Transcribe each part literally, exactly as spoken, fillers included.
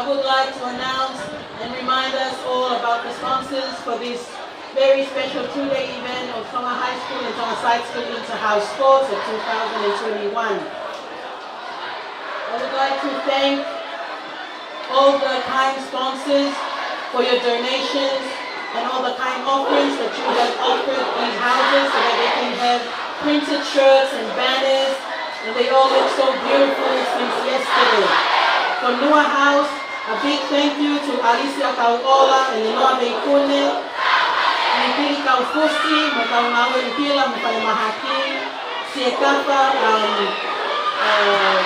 I would like to announce and remind us all about the sponsors for this very special two-day event of Tonga High School and Tonga Side School Inter-House Sports of two thousand twenty-one. I would like to thank all the kind sponsors for your donations and all the kind offerings that you have offered these houses so that they can have printed shirts and banners, and they all look so beautiful since yesterday. For Nua House, a big thank you to Alicia Kauola, Eleanor Veikune, Nikili Kaufusi, mo Kaungāue Ukila, mo Falemahaki, Siekafa, um, uh,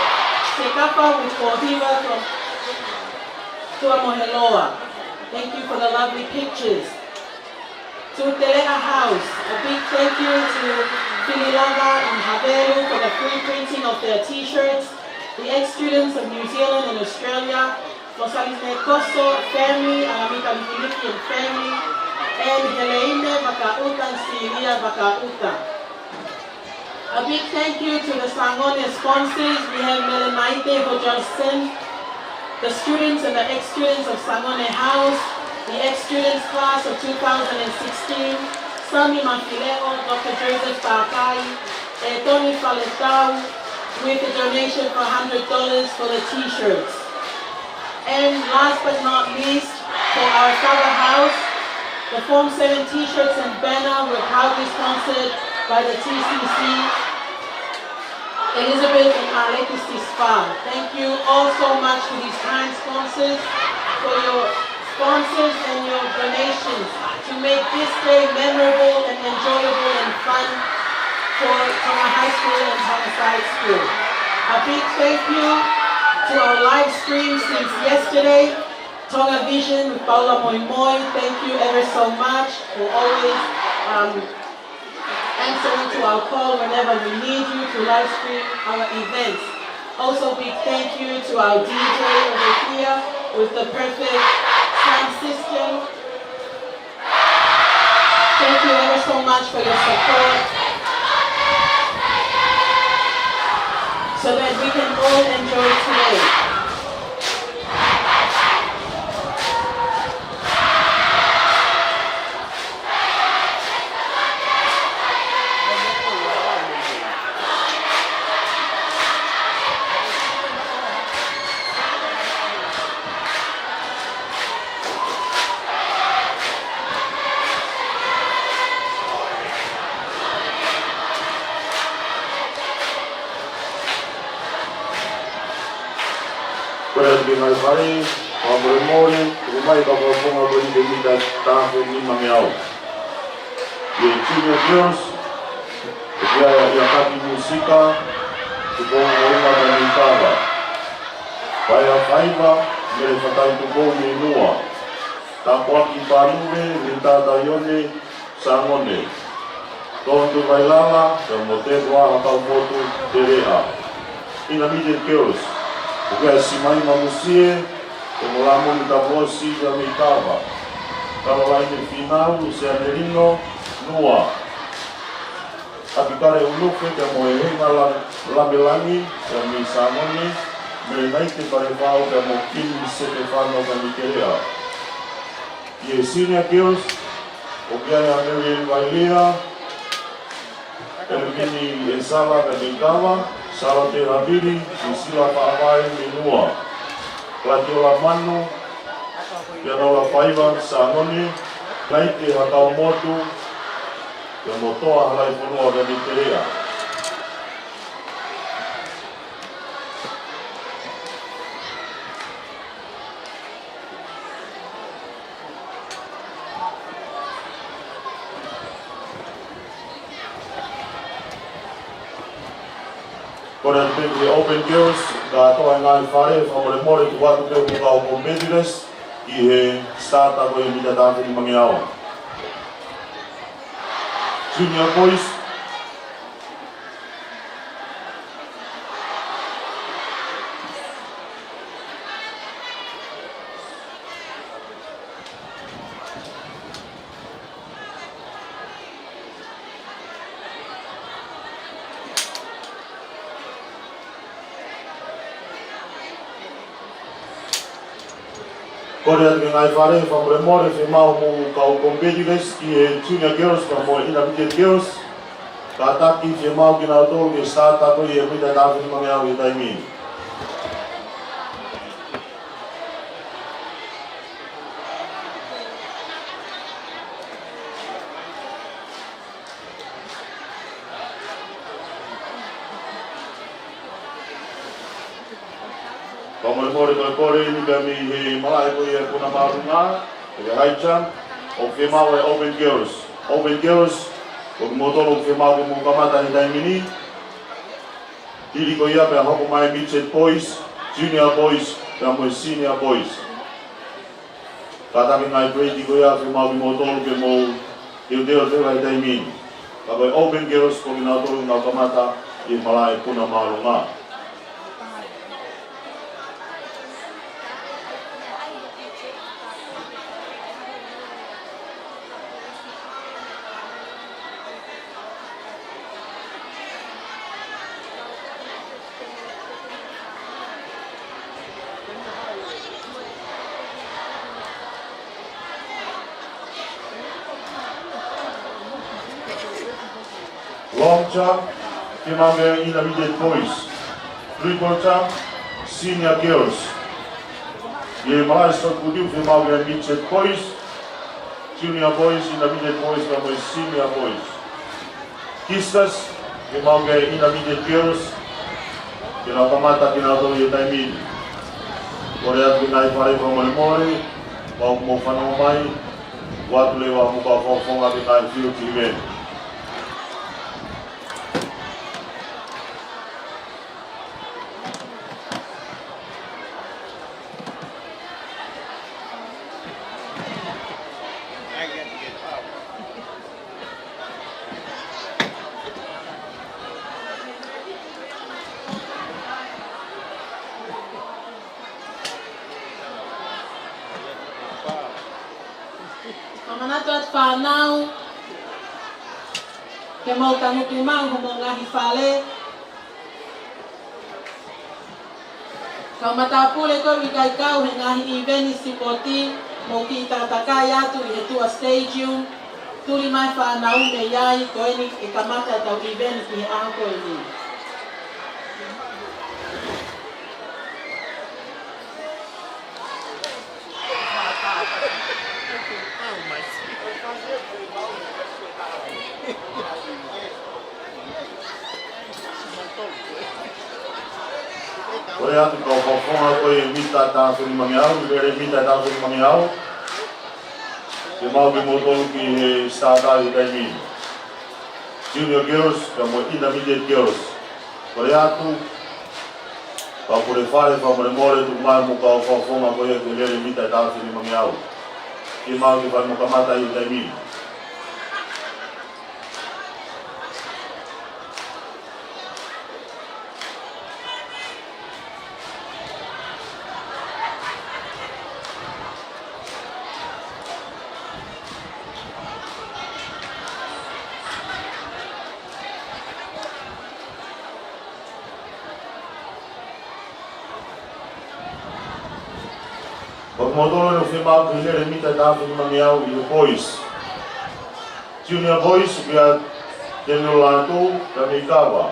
Siekafa with Kohiva from Tuamoheloa. Thank you for the lovely pictures. To Teleʻa House, a big thank you to Fililava and Havelu for the free printing of their t-shirts. The ex-students of New Zealand and Australia, Mosalinekoso family, Alamita Mikiliki and family, and Heleine Vakauta and Celia Vakauta. A big thank you to the Sangone sponsors. We have Melenaite Hodgson, the students and the ex-students of Sangone House, the ex-students class of two thousand sixteen, Sami Mafileo, Doctor Joseph Takai, and Tony Faletau, with a donation of a hundred dollars for the t-shirts. And last but not least, for our Sava House, the Form seven t-shirts and banner were proudly sponsored by the T C C, Elizabeth and Alexis Spa. Thank you all so much to these kind sponsors for your sponsors and your donations to make this day memorable and enjoyable and fun for Tonga High School and Tonga Side School. A big thank you to our live stream since yesterday, Tonga Vision with Paula Moimoi. Thank you ever so much for always, um, answering to our call whenever we need you to live stream our events. Also, big thank you to our D J over here with the perfect sound system. Thank you ever so much for your support so that we can all enjoy today. Ko e ʻapi mai fale, fakamolemole, tuku mai ka fakafonga ko e ʻi he mita taha afe nima ngeau. ʻI he Junior Girls, ʻoku ʻi ai ʻa Kati Musika, Tupou Moʻunga mei Kava. Paea Faiva, Mele Fatai Tupou mei Nua. Tapuaki Panuve, mei Tataione, Sangone. Tontu Vailala, pea mo Tekoa Hakaumotu, Teleʻa. ʻInamite Girls, ʻoku ʻi ai ʻa Simaima Musie, pea mo Lamoni Tapuosi, pea mei Kava. Kalolaine Finau, Sianelino, Nua. ʻApikale Unufe, pea mo Heinga La-, Lamelangi, pea mei Sangone. Melenaite Palefau, pea mo Kimi Setefano, pea mei Teleʻa. ʻI he Senior Girls, ʻoku ʻi ai ʻa Mary Ann Vailea, Elvini Esala mei Kava, Salote Havili, Priscilla Faʻavae mei Nua, Latiola Manu, Pianola Faiva, Sangone, Naite Hakaumotu, pea mo Toa Halaifonua mei Teleʻa. Ko e ʻapi mai Open Girls, kātoa e ngaahi fale, fakamolemole tuku atu pē ʻoku kau competitors ʻi he starter ko e mita taha afe nima ngeau. Junior Boys, Kole atu ki he ngaahi fale, fakamolemole, fiemaʻu mo e kau competitors ki he Junior Girls pea mo e Intermediate Girls. Kātaki fiemaʻu kinautolu ke start atu ʻi he mita ʻe taha afe nimangeau he taimi ni. Fakamolemole, ko e kole eni pea mei he malaʻe ko ia e puna māʻolunga, ʻi he high jump, ʻoku fiemaʻu e Open Girls. Open Girls, ko kimoutolu ʻoku fiemaʻu ke mou kamata he taimi ni. Hili ko ia pea hoko mai Midget Boys, Junior Boys, pea mo e Senior Boys. Kātaki ngaahi grade ko ia fiemaʻu kimoutolu ke mou teuteu atu he taimi ni. Ka ko e Open Girls ko kinautolu ʻoku nau kamata ʻi he malaʻe puna māʻolunga. Long jump, fiemaʻu ki he Intermediate Boys. Triple jump, Senior Girls. ʻI he malaʻe shot put, fiemaʻu ki he Midget Boys, Junior Boys, Intermediate Boys, pea mo e Senior Boys. Discus, fiemaʻu ki he Intermediate Girls, ke nau kamata kinautolu he taimi ni. Kole atu ki he ngaahi fale, fakamolemole, ʻoua ʻe mou fanongo mai, ʻoatu leva hoʻomou kau fakafofonga ki he ngaahi field event. Fakamanatu atu fānau, ke mou tangutu maʻu homou ngaahi fale. Kau matāpule ko ē ʻoku ʻikai kau he ngaahi ʻiveni sipoti, mou kiʻi takatakai atu ʻi he tuʻa stadium, tuli mai fānau mei ai, ko eni ʻe kamata ʻetau ʻiveni ki he ʻaho ko eni. Kole atu kau fakafofonga ko e mita ʻe taha afe nimangeau, lele mita ʻe taha afe nimangeau. Fiemaʻu kimoutolu ki he starter he taimi ni. Junior Girls, pea mo e Intermediate Girls. Kole atu, kau pule fale, fakamolemole, tuku mai hoʻomou kau fakafofonga ko ia ki he lele mita ʻe taha afe nimangeau. Fiemaʻu ke fai mo kamata he taimi ni. Ko kimoutolu eni ʻoku fiemaʻu ki he lele mita ʻe taha afe nimangeau ʻi he boys. Junior boys, ʻoku ʻia Daniel Lātū, pea mei Kava.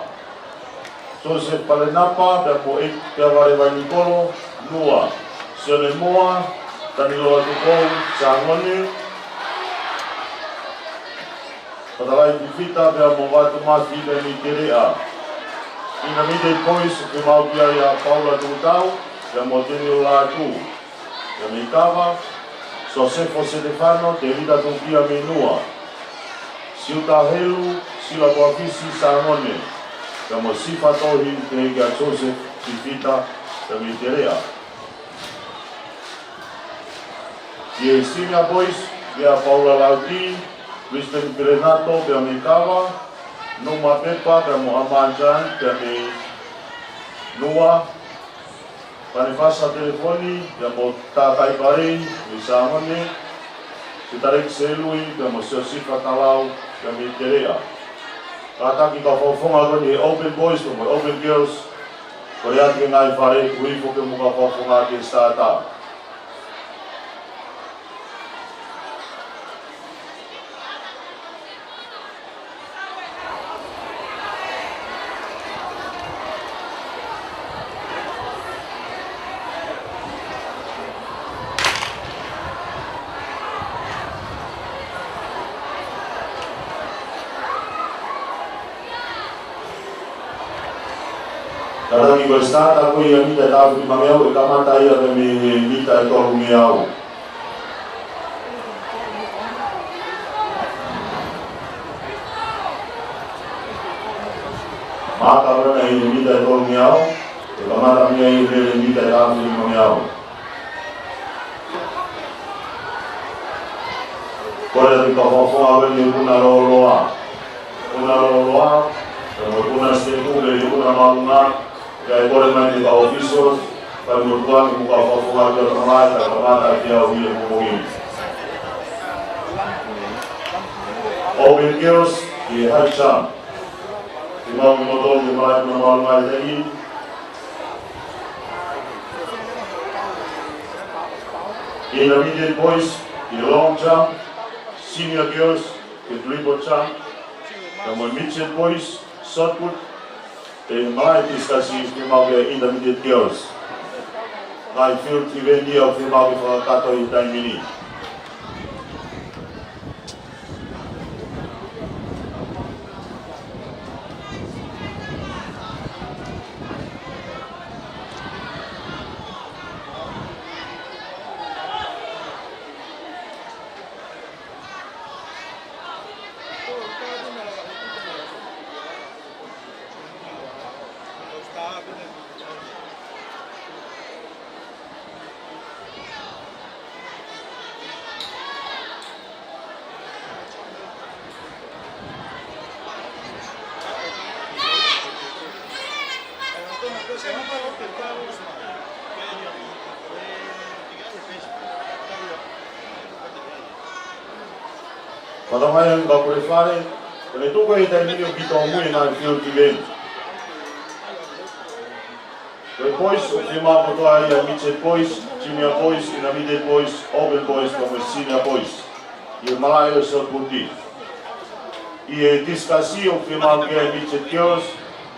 Joseph Palenapa, pea mo e, pea Vale Vainikolo, Nua. Sione Moa, Taniloa Tupou, Sangone. Fatalai Fifita, pea mo Vatu Mafi, pea mei Teleʻa. Intermediate boys, ʻoku fiemaʻu ki ai ʻa Paula Tutau, pea mo Daniel Lātū. Pea mei Kava, Sosefo Setefano, Tevita Tupia mei Nua. Siuta Helu, Sila Poafisi, Sangone. Pea mo Sifa Tohi, pea kia Joseph Fifita, pea mei Teleʻa. ʻI he senior boys, ʻia Paula Lauti, Kristen Pirenato, pea mei Kava, Numa Pepa, pea mo Aman Jan, pea mei Nua, Panifasa Telefoni, pea mo Takai Palei, mei Sangone, Sitareki Selui, pea mo Siosifa Talau, pea mei Teleʻa. Kātaki kau fakafofonga ko eni he open boys, pea mo open girls, kole atu ki he ngaahi fale, tuku hifo ke mou kau fakafofonga ki he starter. Kātaki ko e starter ko ia mita ʻe taha afe nimangeau, ʻe kamata ia mei he mita ʻe tolungeau. Maka ko ena ʻi he mita ʻe tolungeau, ʻe kamata mei ai e lele mita ʻe taha afe nimangeau. Kole atu ki he kau fakafofonga ko eni ʻo e ikuna lōloa. Ikuna lōloa, pea mo e ikuna sitepu, pea mo e ikuna māʻolunga, kae kole mai ki he kau officials, kae mo e tuʻa ni mo e kau fakafofonga ki he ʻOtu Malaʻe, kae kamata ʻaki ʻa e ʻaho ni he pongipongi ni. Open girls, ki he high jump. Fiemaʻu kimoutolu ke malaʻe ikuna māʻolunga he taimi ni. Intermediate boys, ki he long jump, senior girls, ki he triple jump, pea mo e midget boys, shot put, pea malaʻe discus, fiemaʻu ki he intermediate girls. Ngaahi field event ia ʻoku fiemaʻu ke fakakakato he taimi ni. Fatongia ʻa e kau pule fale, ko ʻene tuku he taimi ni ʻo kei tōmui e ngaahi field event. Ko e boys, ʻoku fiemaʻu kotoa ia midget boys, junior boys, intermediate boys, open boys, pea mo e senior boys. ʻI he malaʻe ʻo e shot put. ʻI he discus ʻoku fiemaʻu ki ai midget girls,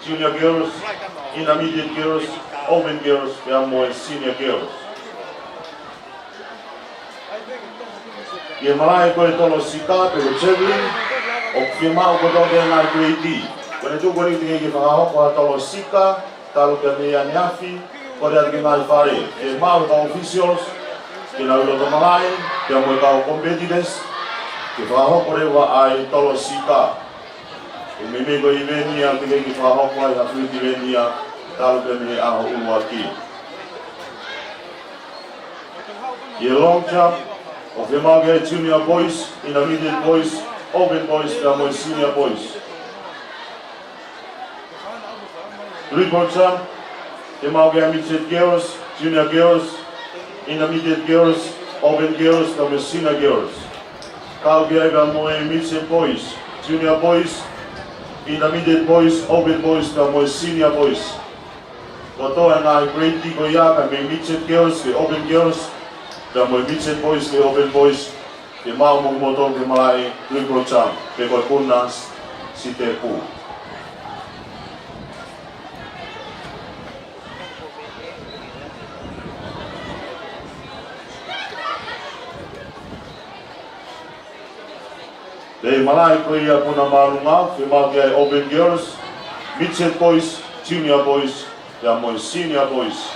junior girls, intermediate girls, open girls, pea mo e senior girls. ʻI he malaʻe ko e tolo sika pe ko e javelin, ʻoku fiemaʻu kotoa ki ai e ngaahi grade. Ko ʻene tuku eni teʻeki ke fakahoko ha tolo sika, talu pē mei ʻaneafi, kole atu ki he ngaahi fale, ke maʻu e kau officials, ke nau ʻi loto malaʻe, pea mo e kau competitors, ke fakahoko leva ʻa e tolo sika. Ko e meimei ko e event ia teʻeki ke fakahoko ai ha field event ia, talu pē mei he ʻaho ʻuluaki. ʻI he long jump, ʻoku fiemaʻu ki ai e junior boys, intermediate boys, open boys, pea mo e senior boys. Triple jump, fiemaʻu ki ai e midget girls, junior girls, intermediate girls, open girls, pea mo e senior girls. Kau ki ai pea mo e midget boys, junior boys, intermediate boys, open boys, pea mo e senior boys. Kotoa e ngaahi grade ko ia, pea mei midget girls ki he open girls, pea mo e midget boys ki he open boys, ke maʻu mo kimoutolu ke malaʻe triple jump, pe ko e ikuna sitepu. Pea ʻi he malaʻe ko ia ikuna māʻolunga, fiemaʻu ki ai open girls, midget boys, junior boys, pea mo e senior boys.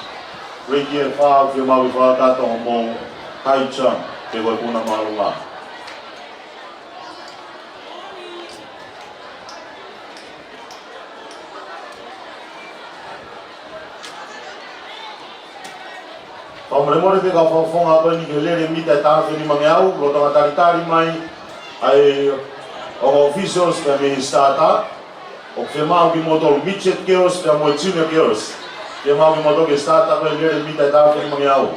Grade ʻe fā, fiemaʻu ke fakakakato mo e high jump, pe ko e ikuna māʻolunga. Fakamolemole ki he kau fakafofonga ko eni ki he lele mita ʻe taha afe nimangeau, lolotonga talitali mai ʻa e ongo officials pea mei he starter. ʻOku fiemaʻu kimoutolu midget girls pea mo e junior girls. Fiemaʻu kimoutolu ki he starter ko e lele mita ʻe taha afe nimangeau.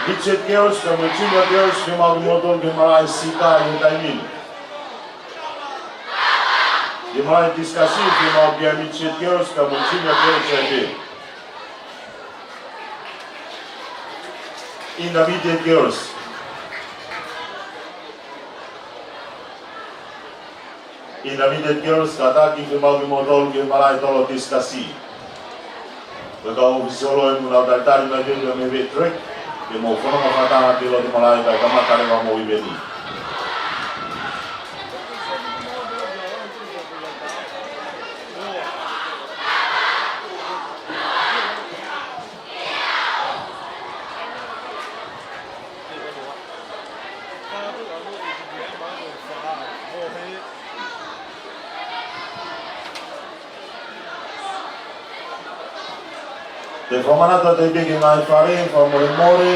Midget girls, pea mo e junior girls, fiemaʻu kimoutolu ke malaʻe sika ʻi he taimi ni. Ke malaʻe discus, fiemaʻu ki ai midget girls, pea mo e junior girls, ʻa e intermediate girls. Intermediate girls, kātaki fiemaʻu kimoutolu ke malaʻe tolo discus. Ko e kau ʻōfisi holo eni ʻoku nau talitali mai pē mei he track, ke mou fononga fakataha ki loto malaʻe kae kamata leva homou ʻiveni. Te fakamanatu atu pē ki he ngaahi fale, fakamolemole,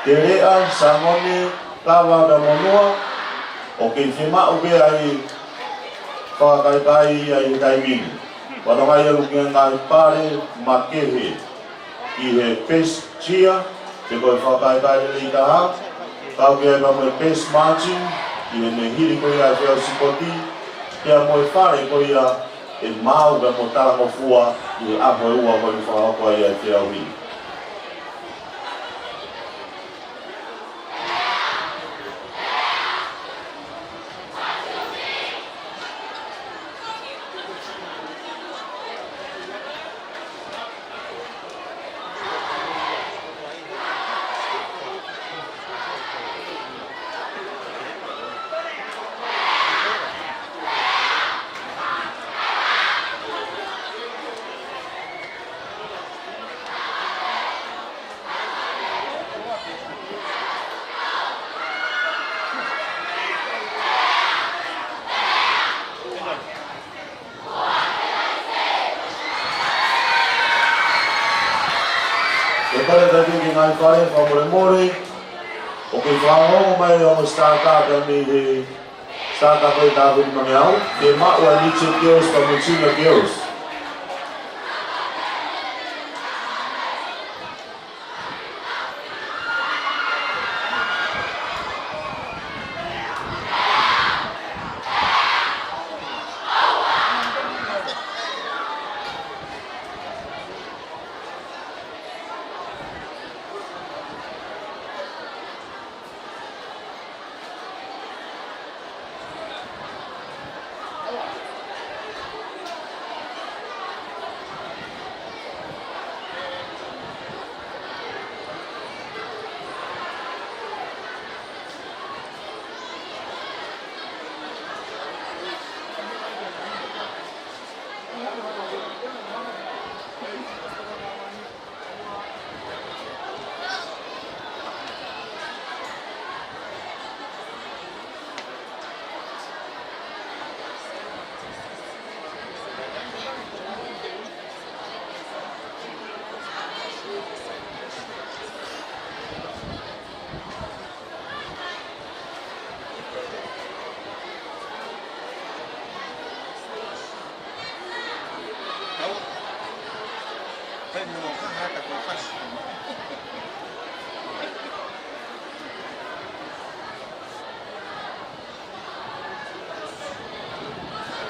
Teleʻa, Sangone, Kava pea mo Nua, ʻoku kei fiemaʻu pē ʻa e fakakaikaiʻi ʻi he taimi ni. Pea ʻoku ʻi ai ʻalu ki he ngaahi pale makehe ʻi he best cheer, pe ko e fakakaikaii lelei taha, kau ki ai pea mo e best marching, ʻi heʻene hili ko ia ʻa e feʻauhi sipoti, pea mo e fale ko ia ʻe maau pea mo talangofua ʻi he ʻaho ʻe ua ko eni fakahoko ai ʻa e feʻauhi. Ko e kole atu ki he ngaahi fale, fakamolemole, ʻoku kei fakaongo mai ʻa e ongo starter pea mei he starter ko e taha fitu ngeau, ke maʻu ʻa e Midget Girls pea mo e Junior Girls.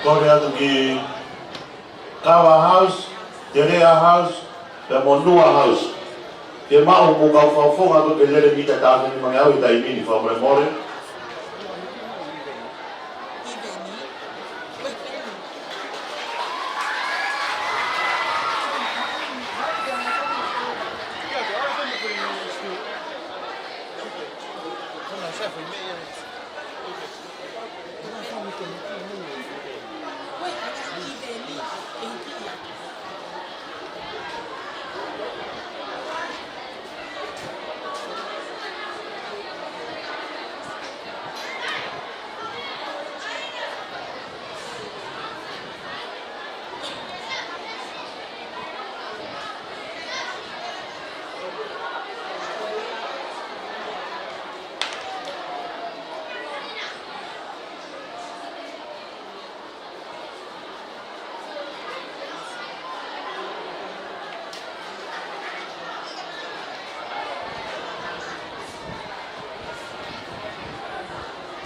Kole atu ki Kava House, Teleʻa House, pea mo Nua House. Ke maʻu mo kau fakafofonga atu ke lele mita taha fitu ngeau ʻi he taimi ni, fakamolemole.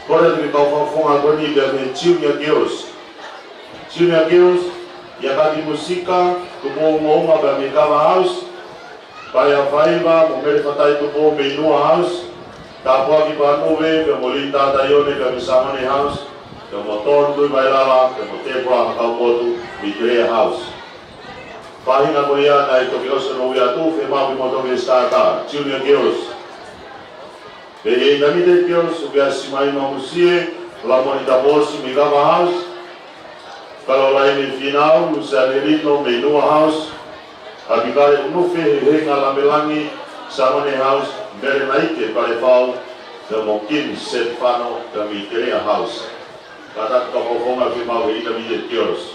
Kole atu ki he kau fakafofonga ko eni pea mei he Junior Girls. Junior Girls, ʻia Kati Musika, Tupou Moʻunga pea mei Kava House, Paea Faiva mo Mele Fatai Tupou mei Nua House, Tāpuaki Panuve pea mo Linda Taione pea mei Sangone House, pea mo Ton Tuivailala pea mo Tebra Hakaumotu mei Teleʻa House. Faʻahinga ko ia naʻe toki ʻosi ʻenau ui atu, fiemaʻu ke mou toki starter, Junior Girls. Pea ʻi he Intermediate Girls, ʻoku ʻasi mai Mamusie, Lamoni Taposi mei Kava House, Kalolaine Finau, Luseane Lino mei Nua House, ʻApikale ʻUnufe, Hehenga Lamelangi, Samone House, Mele Naite Palefau, pea mo Kim Setifano, pea mei Telea House. Kātaki kau fakafofonga ke mau he Intermediate Girls.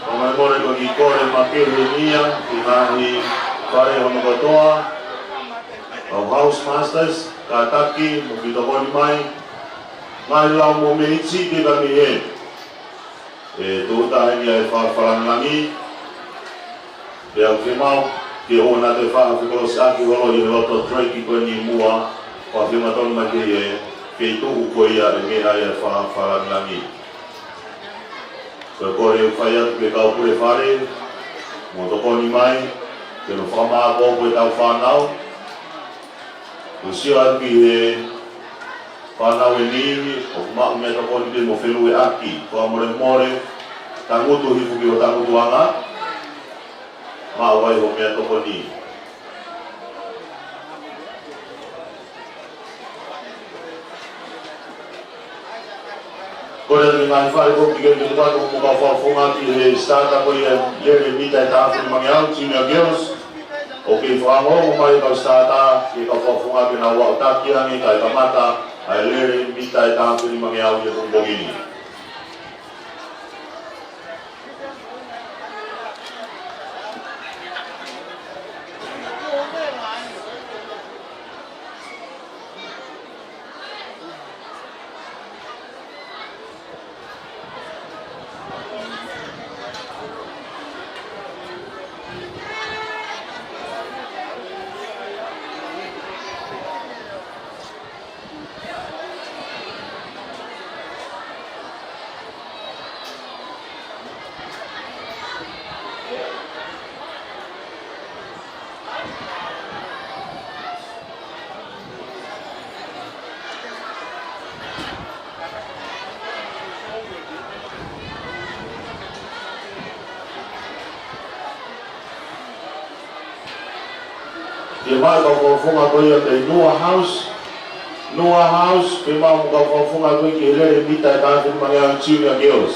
Fakamolemole ko e kiʻi kole makehe ia ki he ngaahi fale hono kotoa, ʻa e House Masters, kātaki mo kiʻi tokoni mai, ngaahi lau mo e miniti pē ka mei heni. ʻE tuʻu taha eni ʻa e fakafalangilangi. Pea ʻoku fiemaʻu ke ʻoua naʻa toe fai ha fekolosiʻaki holo ʻi he loto treki ko eni muʻa, ʻo fakafiemaʻu mai ki he feituʻu ko ia ʻe meʻa ai ʻa e fakafalangilangi. Ko e kole ʻoku fai atu ki he kau pule fale, mou tokoni mai, ke nau fakamāʻopoʻopo ʻetau fānau. ʻOku sio atu ki he fānau ʻe niʻihi, ʻoku maʻu meʻatokoni pē mo felueʻaki, fakamolemole, tangutu hifo ki ho tangutuʻanga, maʻu ai ho meʻatokoni. Kole atu ki he ngaahi fale ko ē ʻoku kei muʻa atu mo kau fakafofonga ki he starter ko ia lele mita ʻe taha afe nimangeau, Junior Girls. ʻOku kei fakaongoongo mai kau starter ki he kau fakafofonga ke nau aʻutaki ange kae kamata ʻa e lele mita ʻe taha afe nimangeau ʻi he pongipongi ni. Ke maʻu kau fakafofonga ko ia mei Nua House. Nua House, ke maʻu mo kau fakafofonga ko ia ki he lele mita ʻe taha afe nimangeau Junior Girls.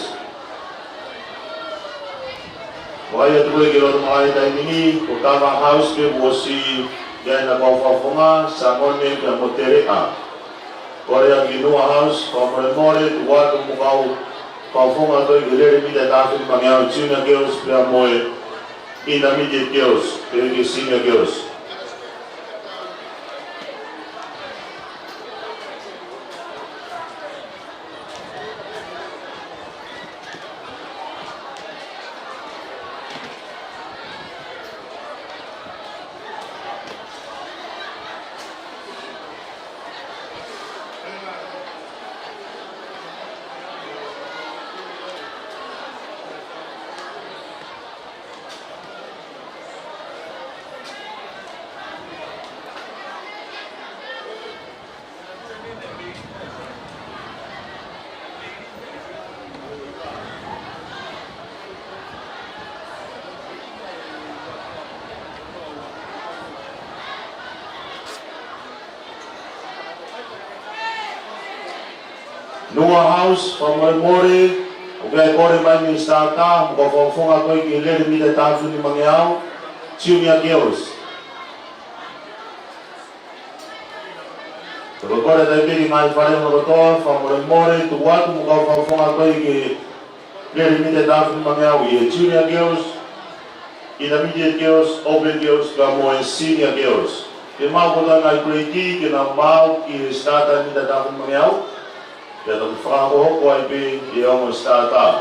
Ko ia atu ko ē ki loto mai taimi ni, ko Kava House pē kuo ʻosi ʻi ai ʻena kau fakafofonga, Samone pea mo Teleʻa. Kole atu ki Nua House, fakamolemole, tuku atu mo kau fakafofonga ko ia ki he lele mita ʻe taha afe nimangeau Junior Girls pea mo e Intermediate Girls, pea ki he Senior Girls. Nua House, fakamolemole, ʻoku ʻi ai e kole mai mei he Starter, mo e kau fakafofonga ko ē ki he lele mita ʻe taha afe nimangeau, Junior Girls. Ko e kole atu pē ki he ngaahi fale hono kotoa, fakamolemole, tuku atu mo e kau fakafofonga ko ē ki he lele mita ʻe taha afe nimangeau ʻi he Junior Girls, Intermediate Girls, Open Girls, pea mo e Senior Girls. Ke maʻu kotoa e ngaahi grade ke nau maʻu ki he Starter mita ʻe taha afe nimangeau, pea toki fakahokohoko ai pē ʻi he ongo Starter.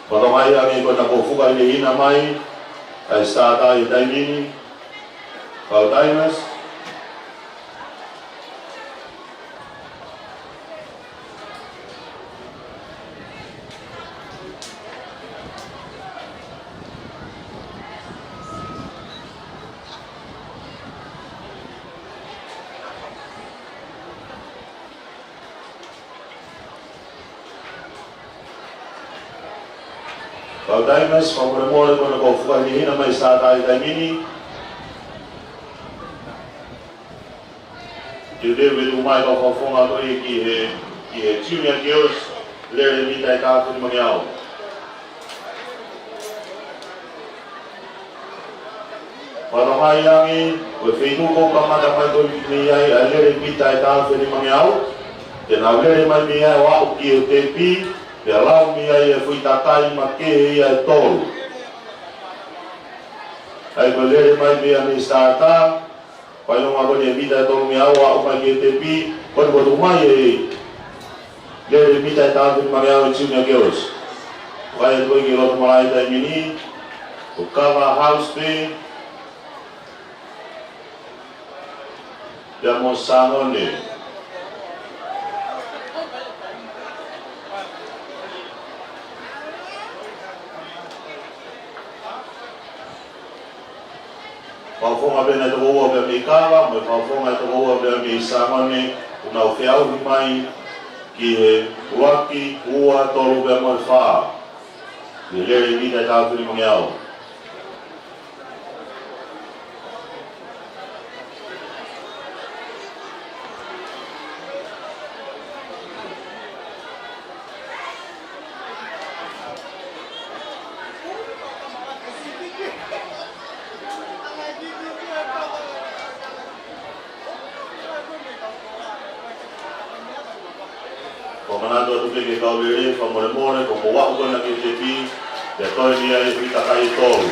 Fakatokangaʻi ange ko ena kuo fukahinehina mai ʻa e Starter ʻi he taimi ni, kau Dimers. Kau Dimers, fakamolemole ko ena kuo fukahinehina mai Starter ʻi he taimi ni. Ke lele mai e kau fakafofonga ko ē ki he, ki he Junior Girls, lele mita ʻe taha afe nimangeau. Fakatokangaʻi ange, ko e feituʻu kuo kamata mai ko ē mei ai ʻa e lele mita ʻe taha afe nimangeau, te nau lele mai mei ai ʻo aʻu ki he tepi, pea lau mei ai e foʻi takai makehe ia ʻe tolu. ʻA ia ko e lele mai mei ai mei he Starter, fai ʻo maʻu ko eni e mita ʻe tolungeau ʻo aʻu mai ki he tepi, ko eni kuo tuku mai e lele mita ʻe taha afe nimangeau ʻa e Junior Girls. Fai atu ko ē ki loto malaʻe ʻi he taimi ni, ko Kava House pē, pea mo Sangone. Fakafofonga pē ʻe toko ua pē mei Kava, mo e fakafofonga ʻe toko ua pē mei Sangone, ʻoku nau feʻauhi mai ki he ʻuluaki, ua, tolu pea mo e fā. Ki he lele mita ʻe taha afe nimangeau. Ko e manatu atu pē ki he kau lele, fakamolemole, ko hoʻomou aʻu ko ena ki he tepi, pea toe mei ai e foʻi takai ʻe tolu.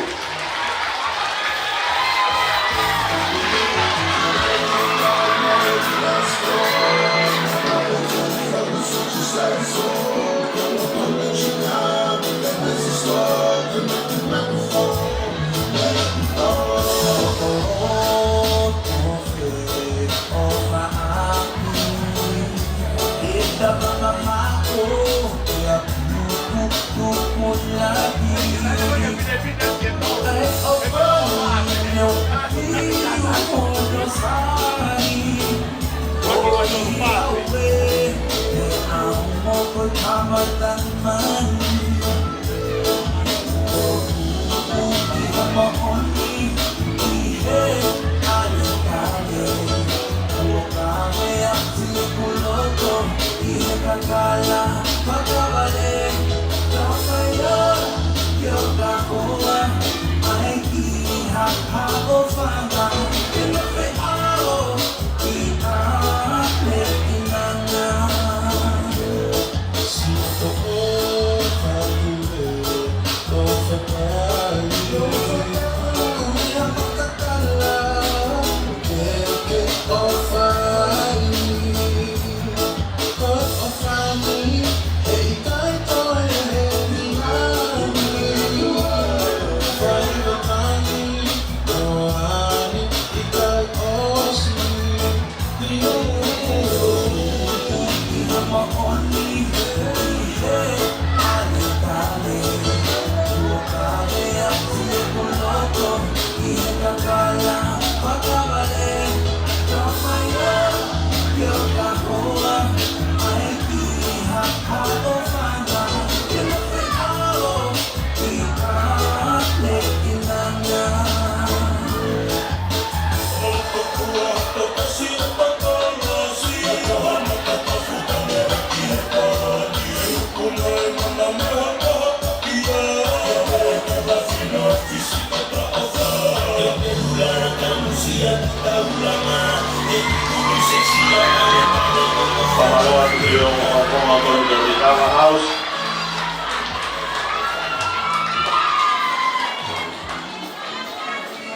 Fakamālō atu ki he ongo fakafofonga ko eni mei he Kava House.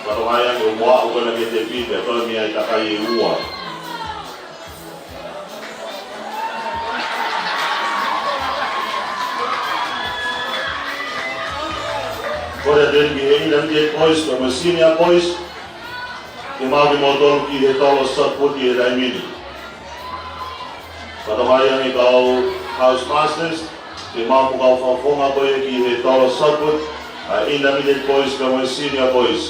Fakatokangaʻi ange ʻoku aʻu ko ena ki he tepi pea toe meʻa ʻi takai ʻe ua. Kole atu eni ki he Intermediate Boys, pea mo e Senior Boys, ke maʻu kimoutolu ki he tolo shot put ʻi he taimi ni. Fakatokangaʻi ange kau House Masters, ke maʻu mo e kau fakafofonga ko ia ki he tolo shot put, ʻa e Intermediate Boys, pea mo e Senior Boys.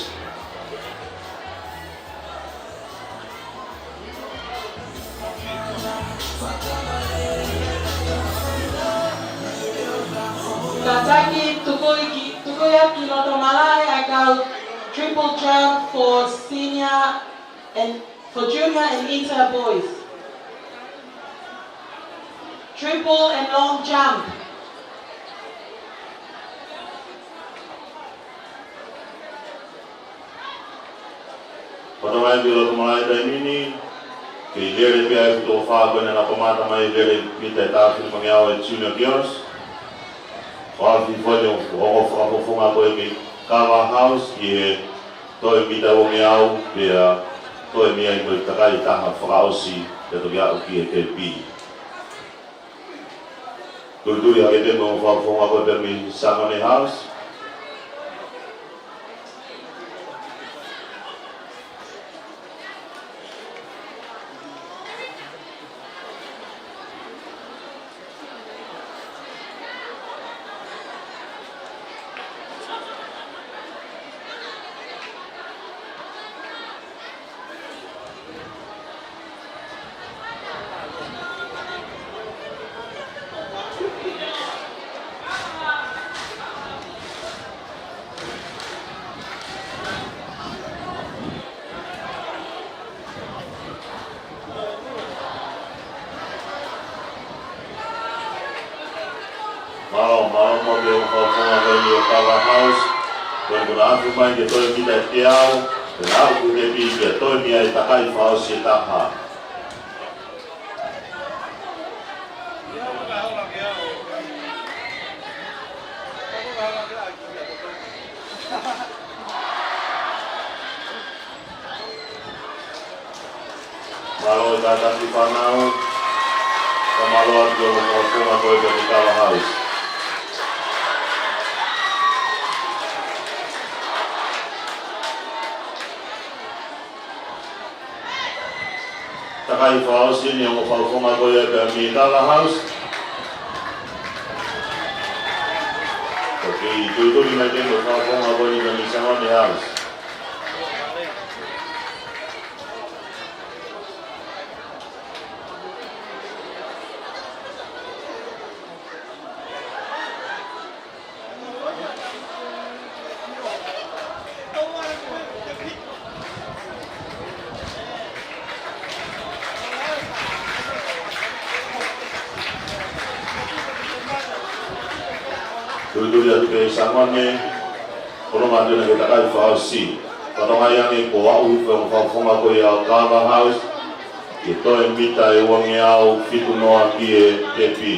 Kātaki, tuku ia ki, tuku ia ki loto malaʻe ʻa e kau triple jump for senior and for junior and inter boys. Triple and long jump. Fakatokangaʻi ange ki loto malaʻe ʻi he taimi ni, kei lele pē ʻa e fitō fā ko ena naʻe kamata mai, lele mita ʻe taha fitu mangē ʻa e Junior Girls. Fakafofonga, ongo fakafofonga ko eni mei he Kava House ki he toe mita ʻe uangeau, pea toe meʻa ai mo e takai ʻe taha fakaʻosi, pea toki aʻu ki he tepi. Tulituli hake pē mo e ongo fakafofonga ko ē pea mei he Sangone House. Mālō, mālō mo e ongo fakafofonga ko eni ʻo e Kava House. Ko eni kuo na afe mai ki he toe mita ʻe teau, pea na aʻu ki he tepi pea toe meʻa ʻi he takai fakaʻosi ʻe taha. Mālō e kātaki fānau, pea mālō atu ki he ongo fakafofonga ko ē pea mei he Kava House. Takai fakaʻosi eni ʻa e ongo fakafofonga ko ia pea mei he Kava House. ʻOku kei tulituli mai pē mo e fakafofonga ko eni pea mei he Sangone House. Tulituli atu pē Sangone, ko e ongo ʻaho ena ki he takai fakaʻosi. Fakatokangaʻi ange kuo aʻu hifo e ongo fakafofonga ko ia ʻo e Kava House, ki he toe mita ʻe uangeau fitu noa ki he tepi.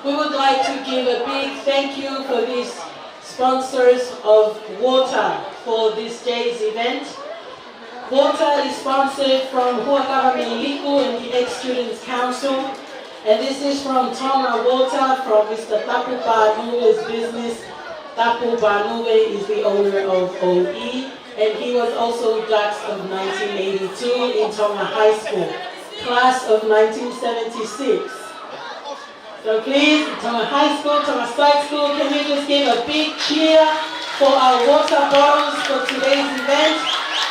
We would like to give a big thank you for these sponsors of water for this day's event. Water is sponsored from Huʻakavameiliku and the Ex-Students Council. And this is from Tonga Water, from Mister Tapu Panuve's business. Tapu Panuve is the owner of O E, and he was also Dux of nineteen eighty-two in Tonga High School, class of nineteen seventy-six. So please, Tonga High School, Tonga Side School, can you just give a big cheer for our water bottles for today's event.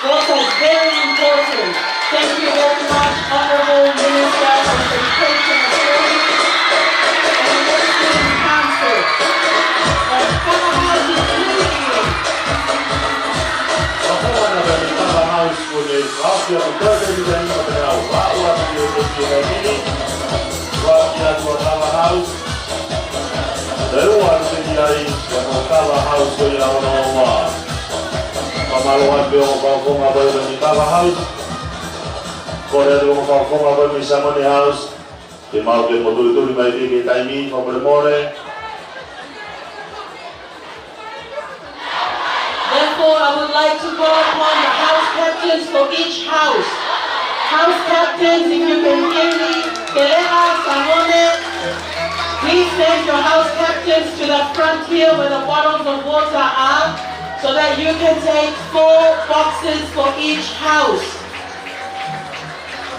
Water is very important. Thank you very much, Honourable Minister of Education and Training and Ministry Council. And Kava House is leading. Kava House, ko e kafia ko e kafia ni tani ma te au. Wa, wa, ki o te ki o te ki. Wa, ki a tua Kava House. Te ua te ia i, ia ko Kava House ko ia ono ua. Fakamālō atu pē ongo fakafofonga ko ia mei Kava House. Kole atu ongo fakafofonga ko ia mei Samani House. Ke mau ke mo tulituli mai pē ki he taimi, fakamolemole. Therefore, I would like to call upon the house captains for each house. House captains, if you can hear me, Teleʻa, Sangone, please send your house captains to the front here where the bottles of water are, so that you can take four boxes for each house.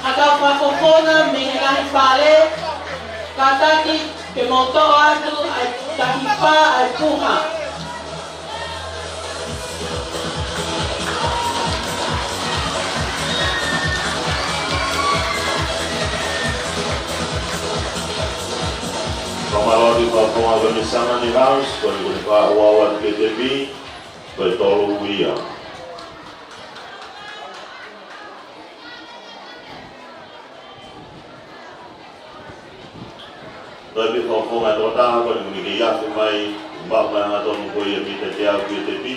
Haʻa kau fakafofonga mei he ngaahi fale, kātaki ke mou toʻo atu ʻa e takipa ʻa e puha. Fakamālō atu ki he fakafofonga ko ia mei Samani House, ko eni ko e fakaʻauʻau atu ki he tepi, ko e tolu ia. Toe pē fakafofonga ʻe toko taha ko eni ʻoku ne kei afe mai, maʻu mai hangatonu ko ia mei he teau ki he tepi.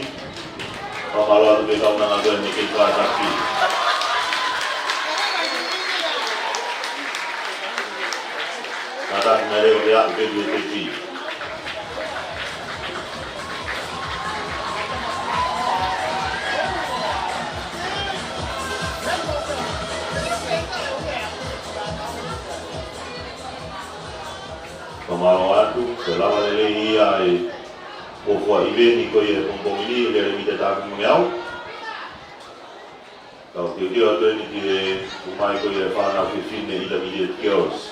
Fakamālō atu ki he kaunanga ko eni kei kātaki. Kātaki mai leva ke aʻu ki he tepi. Fakamālō atu, ko e lava lelei ia ʻa e fuofua ʻiveni ko ia he pongipongi ni, lele mita tapu mo au. Kau tiotio atu eni ki he ʻomai ko ia ʻa e fānau fefine Intermediate Girls.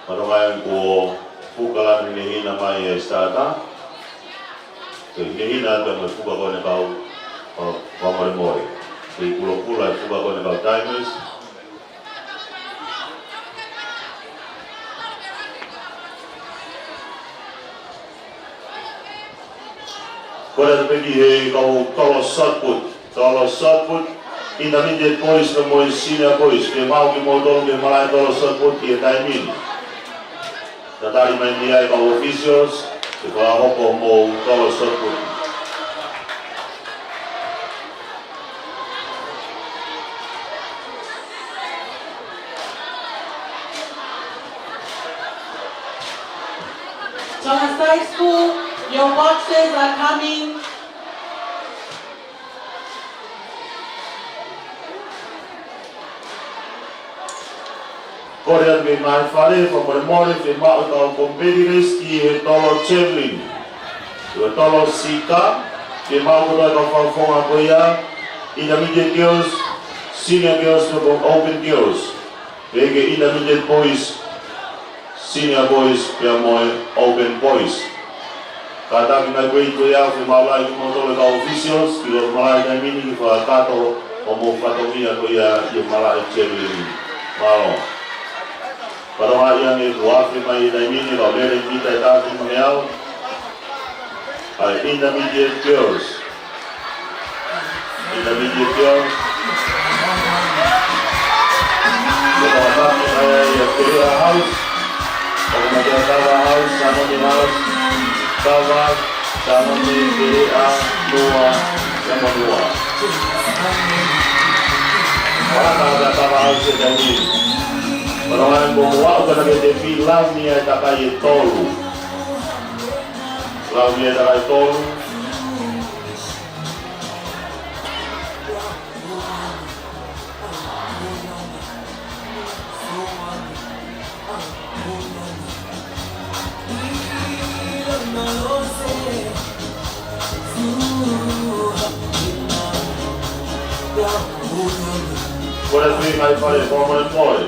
Mālō mai kuo fuka lanu hinehina mai e starter. Ko e hinehina atu mo e fuka ko eni kau, kau, kau molemole. Kei kulokula e fuka ko eni kau timers. Kole atu pē ki he kau tolo shot put. Tolo shot put. Intermediate boys pea mo e senior boys. Ke mau kimoutolu ke malaʻe tolo shot put ʻi he taimi ni. Tatali mai mei ai kau officials, ke fakahoko hoʻomou tolo shot put. Thomas High School, your boxes are coming. Kole atu ki he ngaahi fale, fakamolemole, fiemaʻu e kau competitors ki he tolo javelin. Ko e tolo sika, fiemaʻu kotoa e kau fakafofonga ko ia, Intermediate Girls, Senior Girls, mo e Open Girls. Pehē ki he Intermediate Boys, Senior Boys, pea mo e Open Boys. Kātaki mai ko e ʻi he ʻaho ni, fiemaʻu ai kimoutolu e kau officials, ke ʻalu ʻo malaʻe he taimi ni ke fakakakato hoʻomou fatongia ko ia ʻi he malaʻe javelin. Mālō. Kātaki ange kuo afe mai he taimi ni, kau lele mita ʻe taha fitu mo e teau. ʻA e Intermediate Girls. Intermediate Girls. Ko e tau maki mai ai ʻa Teleʻa House. ʻOku maʻu ʻe Kava House, Samani House. Kava, Samani, Teleʻa, Nua, Samani Nua. Fakataha ʻa Kava House he taimi ni. Ko e lau ʻa e ko ʻoku ʻalu ʻo kau ki he tepi, lau ni ʻa e takai ʻe tolu. Lau ni ʻa e takai ʻe tolu. Kole atu ki he ngaahi fale, fakamolemole.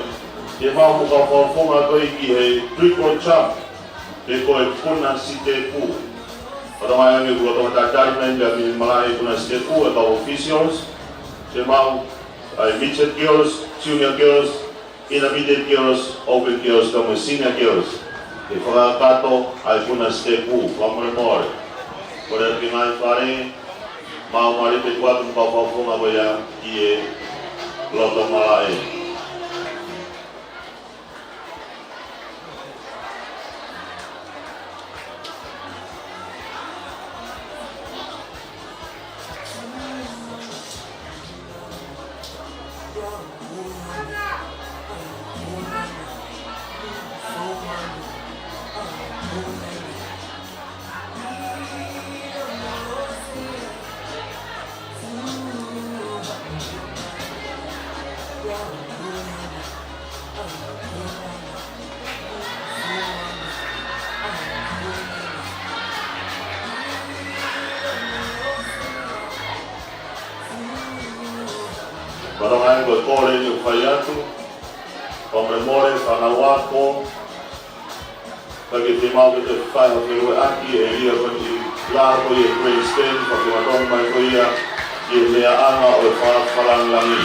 Ke mau mo ka fakafofonga ko ē ki he triple jump, pe ko e puna sitepu. Pea ʻoku ʻi ai ʻa e kau toketā tali mai pea mei malaʻe puna sitepu, ʻa e kau officials, ke mau, ʻa e midget girls, junior girls, intermediate girls, open girls, pea mo e senior girls. Ke fakakakato ʻa e puna sitepu, fakamolemole. Kole atu ki he ngaahi fale, mau mālō pē kuo ʻoatu mo ka fakafofonga ko ia ki he loto malaʻe. Pea ʻoku ʻi ai ʻa e kole ʻoku fai atu, fakamolemole, fānau ako, ka ke te mau ke te fai ha felueʻaki ʻi he ʻēlia ko eni, ʻi he lalo ko ia ʻo e grandstand, fakamatala mai ko ia ki he meʻaʻanga ʻo e fakafakalāngilangi.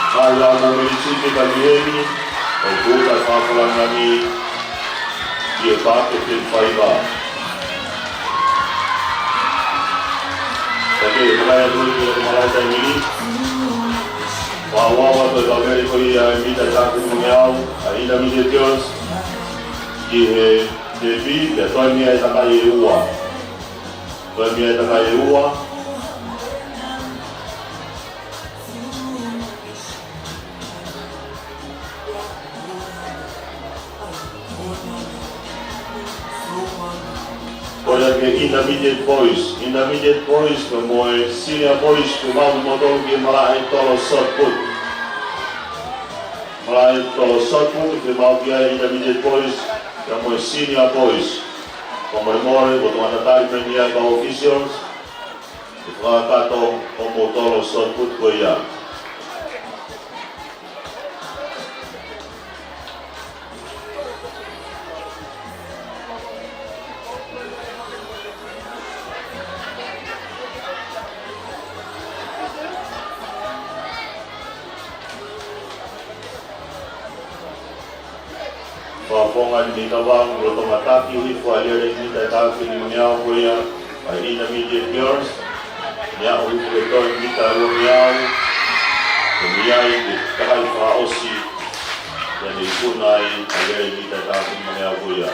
Ngaahi lau mōmeniti ke ka miheni, ʻo tuʻuta e fakafakalāngilangi ʻi he Paʻake K five. Ka ke, ka ke ʻi he malaʻe taimi ni. Fakaʻofoʻofa atu e kau lele ko ia ʻa e mita ʻe taha nima ngeau, ʻa e intermediate girls, ki he tepi, pea toe mei ai e takai ʻe ua. Toe mei ai e takai ʻe ua. Kole atu ki he intermediate boys, intermediate boys, pea mo e senior boys, ke mau mo tolu ki he malaʻe tolo shot put. Malaʻe tolo shot put, ke mau ki ai intermediate boys, pea mo e senior boys. Fakamolemole, ko e toketā tali mai ni ʻa e kau officials, ke fakakakato hoʻomou tolo shot put ko ia. Fakafofonga ni ka vau, loto mataki, ui fua lele mita ʻe taha nima ngeau ko ia ʻa e intermediate girls. Meʻa ui fua toe mita ʻe ua ngeau. Ko ia ʻi he takai fakaʻosi. Ia ne ikuna ai ʻa e lele mita ʻe taha nima ngeau ko ia.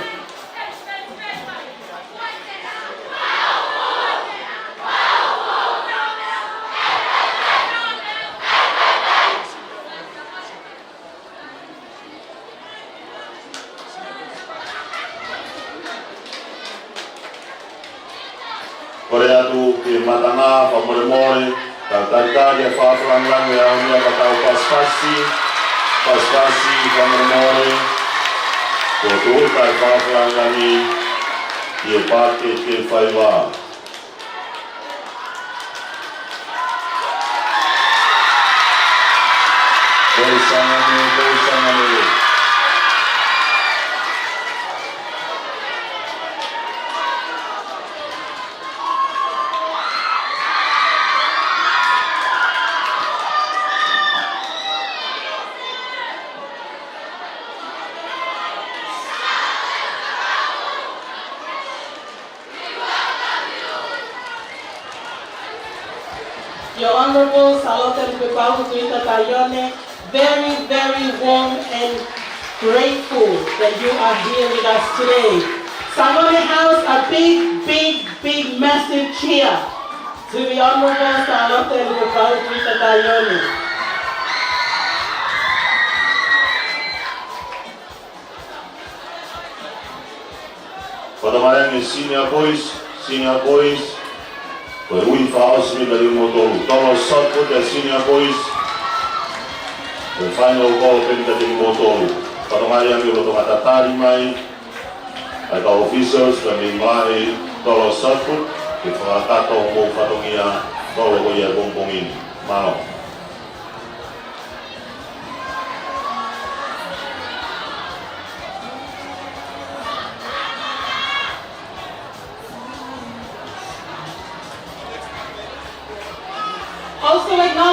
Kole atu ki he matanga, fakamolemole, tau talitali e fakafakalāngilangi ʻa e ʻaho ni ka tau pasipasi, pasipasi, fakamolemole, kuo tuʻuta e fakafakalāngilangi ʻi he Paʻake K five. Kole sangane, kole sangane. Your Honorable Sālote Lupepauhu Tuita Taione, very, very warm and grateful that you are here with us today. Sangone House, a big, big, big, massive cheer to the Honorable Sālote Lupepauhu Tuita Taione. Fakatomala ange senior boys, senior boys. Ko e ui fakaʻosi mita kimoutolu. Tolo shot put ʻa e senior boys. Ko e final call pē mita kimoutolu. Fakatomala ange loto matatali mai ʻa e kau officials pea mei malaʻe tolo shot put. Ke fakakakato hoʻomou fatongia tolo ko ia ʻi he pongipongi ni. Mālō.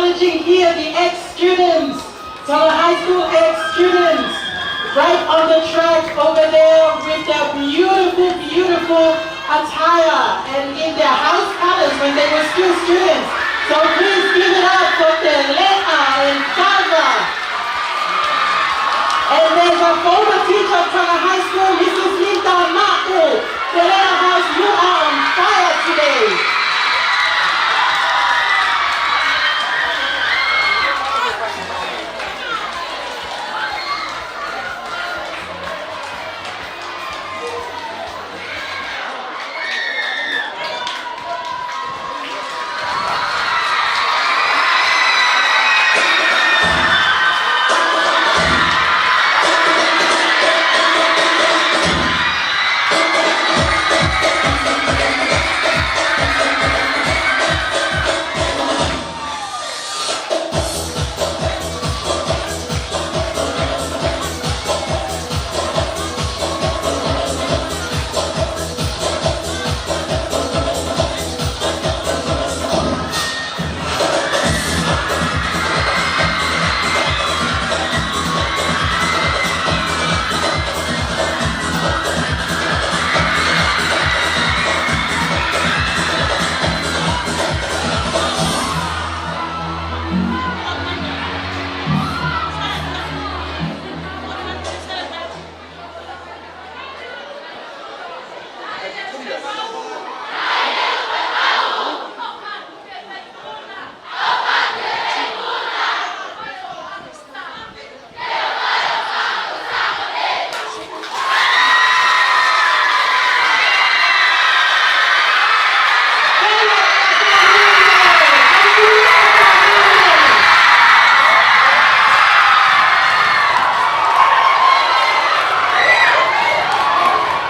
Acknowledging here the ex-students, Tonga High School ex-students, right on the track over there with their beautiful, beautiful attire and in their house colors when they were still students. So please give it up for Teleʻa and Fava. And there's a former teacher of Tonga High School, Missus Linda Maʻu. Teleʻa House, you are on fire today.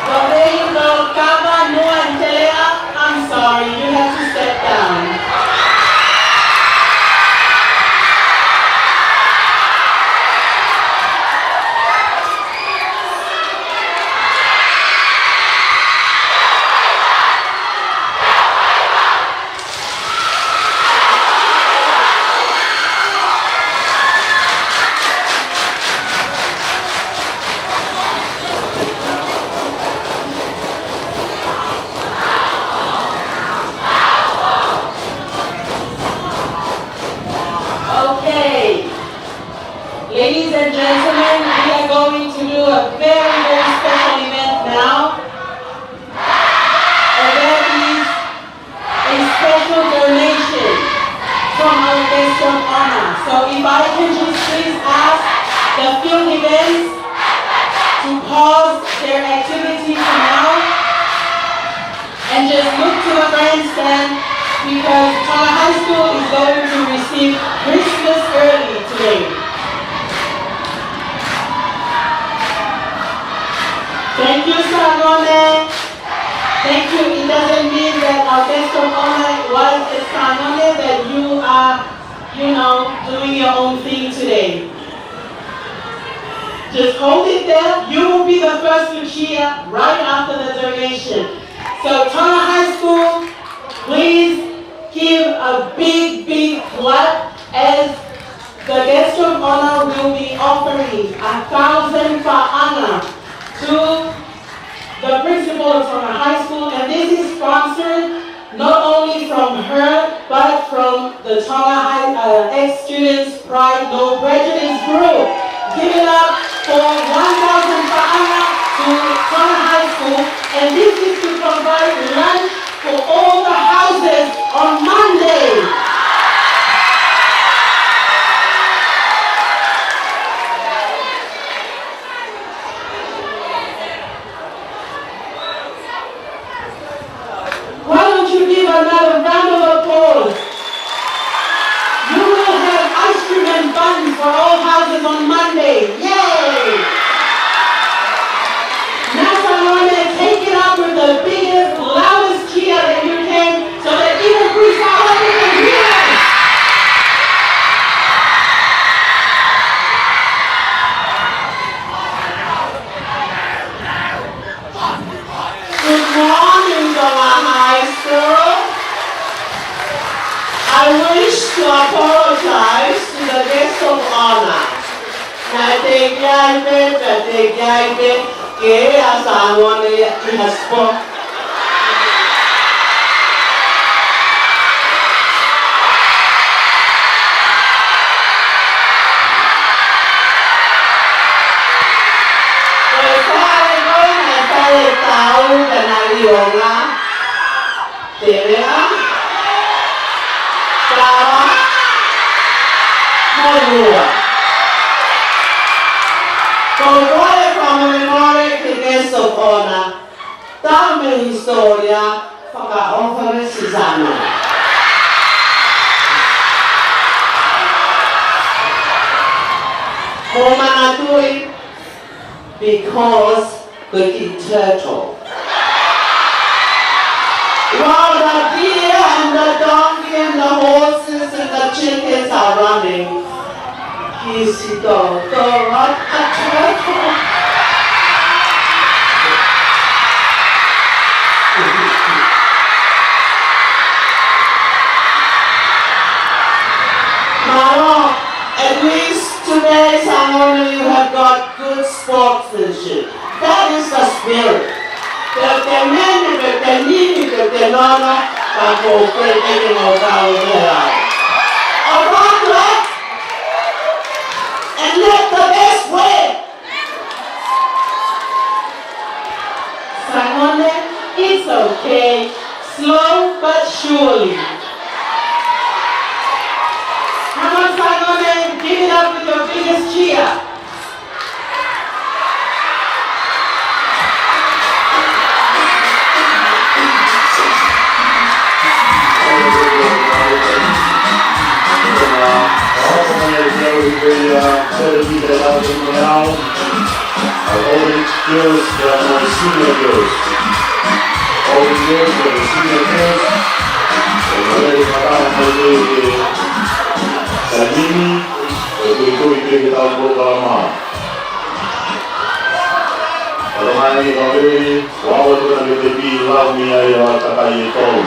So there you go, Kava, Noa, and Teleʻa. I'm sorry, you have to step down. Okay. Ladies and gentlemen, we are going to do a very, very special event now. And that is a special donation from our guest of honor. So if I can just please ask the field events to pause their activity for now and just look to the grandstand because Tonga High School is going to receive Christmas early today. Thank you, Sangone. Thank you. It doesn't mean that our guest of honor was a Sangone, that you are, you know, doing your own thing today. Just hold it there. You will be the first to cheer right after the donation. So Tonga High School, please give a big, big clap as the guest of honor will be offering a thousand paʻanga to the principal of Tonga High School, and this is sponsored not only from her, but from the Tonga High, uh, Ex-Students Pride No Prejudice Group. Give it up for one thousand paʻanga to Tonga High School, and this is to provide lunch for all the houses on Monday. Why don't you give another round of applause? You will have ice cream and buns for all houses on Monday. Yay! Now, Sangone, take it up with the biggest, loudest cheer that you can, so that even Chris Howard can hear Pē, pea teʻeki ai pē ke ʻi ai ha Sangone ʻi ha sport. Ko e fale ko ē naʻe fai e tau pea naʻe ʻi ai ʻa Telea, Kava, mo Lua. Ko e kole fakamolemole ki he guest of honour, tau mei hisitōlia, fakaʻofa mai Sisano. Mo manatuʻi, because the king turtle. While the deer and the donkey and the horses and the chickens are running, he's the, the what? A turtle. Mālō, at least today, Sangone, you have got good sportsmanship. That is the spirit. Te ke meni, te ke nini, te ke nono, ka ko ke te ke mau kau te ai. About that, and let the best win. Sangone, it's okay. Slow but surely. Come on, Sangone, give it up with your biggest cheer. All the girls, they are my senior girls. All the girls, they are my senior girls. And I'm very proud of my girls here. Salini, e kui kui ke ke tau ko ka ma. Alo mai ni ka vei, wa wa tu na ke te pi lau ni ai a takai e tau.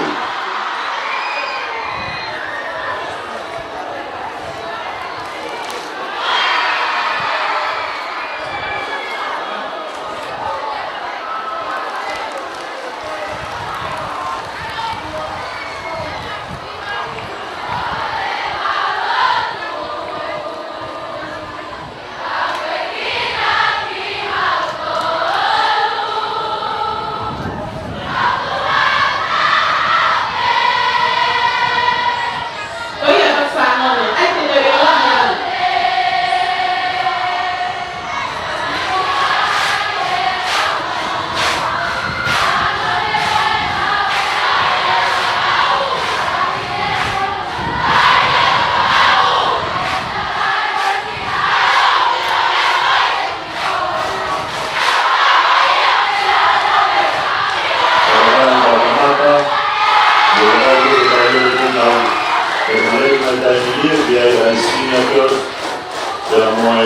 Pea mo e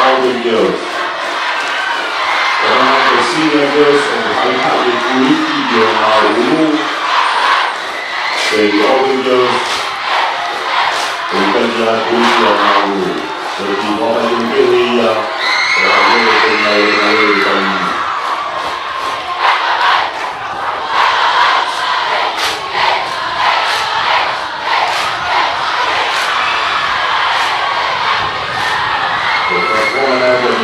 Auburn Girls. Pea mo e Senior Girls ʻoku haʻihaʻi e kuiti ʻi Omaulu. Pea ʻi Auburn Girls, ʻoku ʻikai ke ʻi ai ha kuiti ʻi Omaulu. Pea ʻi Omaulu ke ʻi ai, pea ʻoku ʻikai ke ʻi ai ha kuiti. Pea ʻoku ʻi ai ʻa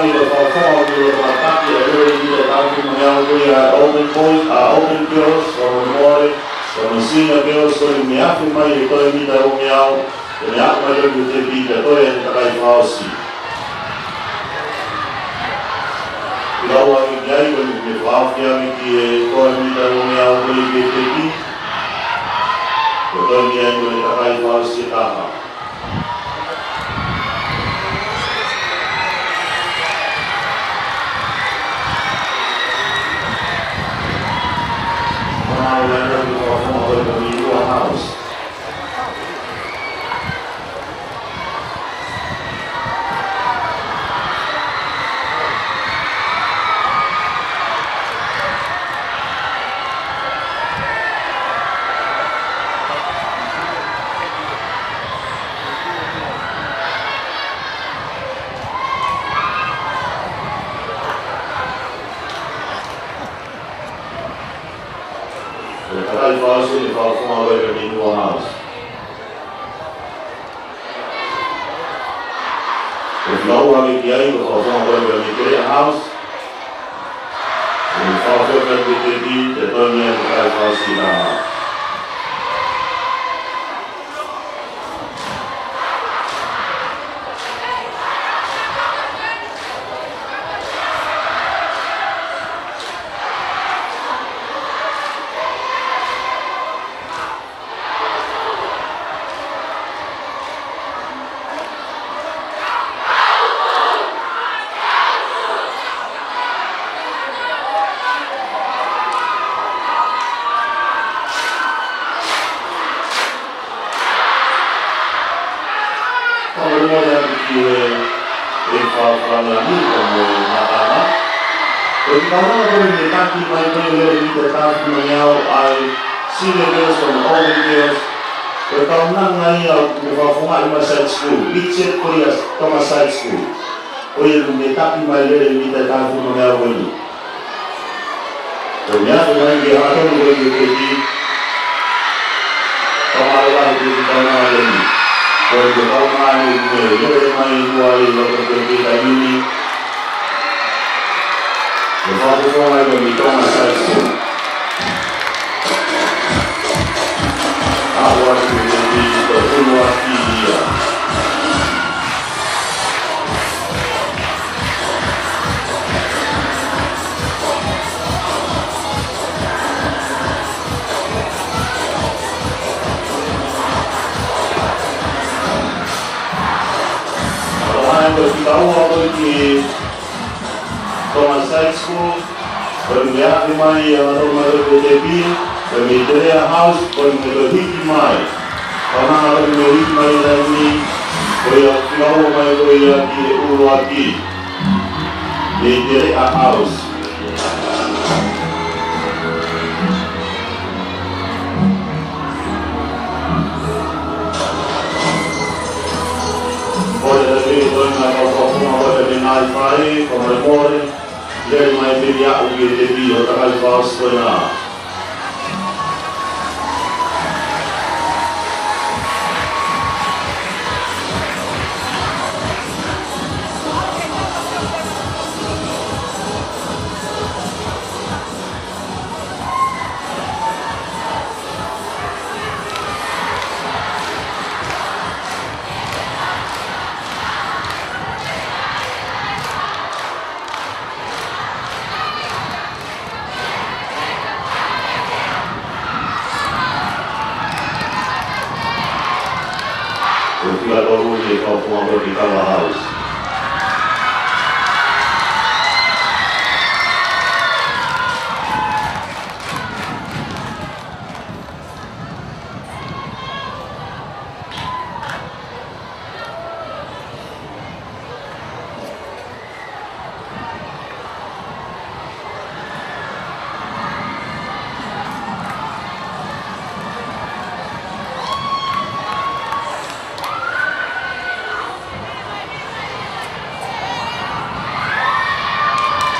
e fakafofonga ʻo e matapaki ʻa e lele ʻi he tau ki mui. Ko ia Auburn Boys, ʻa Auburn Girls, ʻo Mole, ko e Senior Girls, ko e meʻa ʻoku ʻomai e toe mita ʻe onongeau, ko e meʻa ʻoku ʻomai e tepi pea toe ʻe he kakai fakaʻosi. Pea ʻoku ʻi ai ko e meʻa fakaʻosi ʻa e toe mita ʻe onongeau ko e tepi, ko e toe mita ʻe onongeau ko e kakai fakaʻosi ʻe taha. House. Ko e kakai fakaʻosi ʻe fakafofonga ko e Minua House. Ko e fika ua hake ki ai, ko e fakafofonga ko e Mikerea House. Ko e fakafofonga ko e Tepi, ko e toe mita ʻe kakai fakaʻosi ʻe taha. Fakamolemole atu ki he, ʻe fakafanani ka mo e matanga. Ko e kaunanga ko eni ʻoku taki mai ko eni lele mita ʻe taha fitu ngeau ʻa e Senior Girls from Auburn Girls. Ko e kaunanga ia ʻoku fakafofongaʻi mai Side School. Big Jet ko ia Tonga Side School. Ko ia ʻoku taki mai lele mita ʻe taha fitu ngeau ko eni. Ko e meʻa ʻoku ʻomai ke hangatonu ko e tepi. Ka mālō lahi e tepi kaunanga lele. Ko e kaunanga ni ʻoku lele mai ʻi loto ko e tepi taimi ni. Ko e fakafofonga ia mei Tonga Side School. ʻA ua ki he tepi ko e ʻuluaki ia. Ko e fika ua ko eni Tonga Side School, ko e meʻa ʻoku ʻomai ʻa e tō mai ko e tepi, ko e Mikerea House, ko e meʻa ʻoku hiki mai. Ko e meʻa ʻoku hiki mai ʻi he taimi ni, ko ia fika ua mai ko ia ki he ʻuluaki. Mikerea House. Ko e tepi ko ena ko e fakafofonga ko e tepi nai fai, ko e mole mole, lele mai pē ia ʻo ki he tepi ʻo e kakai fakaʻosi ko ena. Ko e fika tolu ʻe fakafofonga ko e Kikawa House.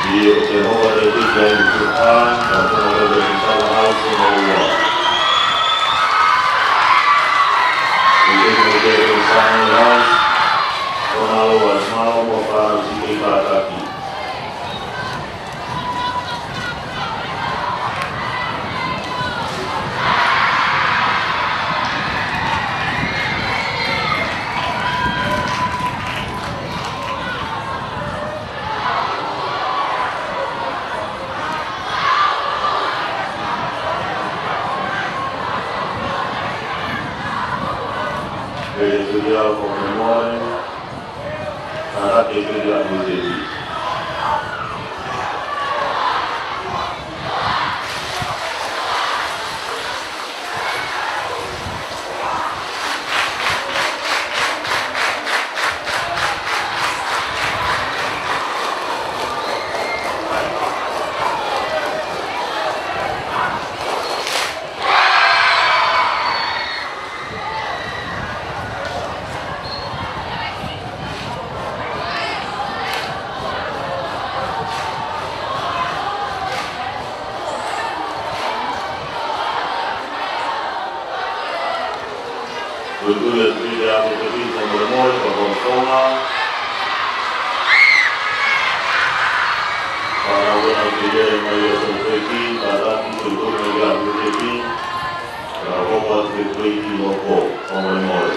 ʻIo, ko e hoko atu e tepi ʻa e Tuʻi Tuʻa, ka ko e hoko atu e Kikawa House ʻe ua. ʻIo, ko e tepi ʻa e Tuʻi Tuʻa, ko e hoko atu e Kikawa House ʻe ua. Ia, fakamolemole, kātaki e pili ʻa e T V. Ko e tui atu ki he ʻAposetolo, fakamolemole, fakafofonga. Fānau ena ke lele mai ʻo sōfeki, kātaki ko e tui atu ki he ʻAposetolo. Ka ko e tui atu ki he loko, fakamolemole.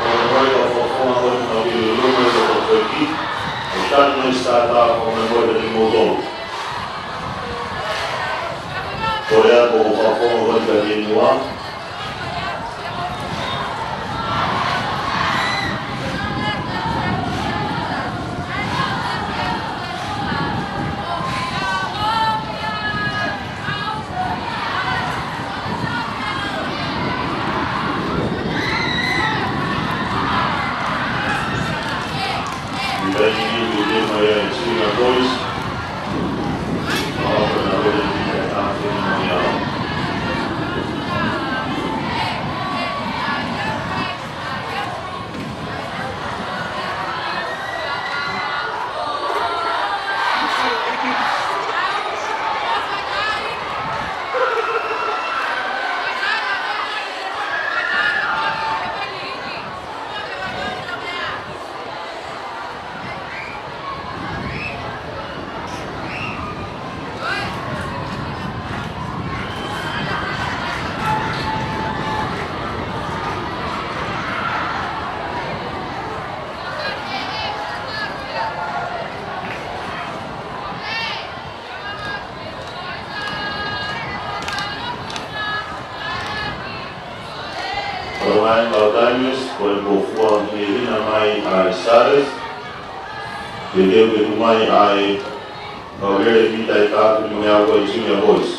Fakamolemole, fakafofonga, ko e tui atu ki he ʻAposetolo, ʻo tanu mai sata, fakamolemole kimoutolu. Ko e lea ko e fakafofonga ko e tui atu ki he ʻAposetolo. Ko e ʻuhinga ʻo e taimi ni, ko e kōfua hinehina mai ʻa e Sales. Ke teu ke tuʻu mai ʻa e kau lele mita ʻe taha afe nima ngeau ko e Junior Boys.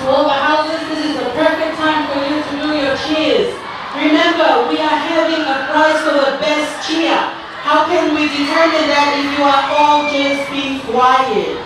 To all the houses, this is the perfect time for you to do your cheers. Remember, we are having a prize for the best cheer. How can we determine that if you are all just being quiet?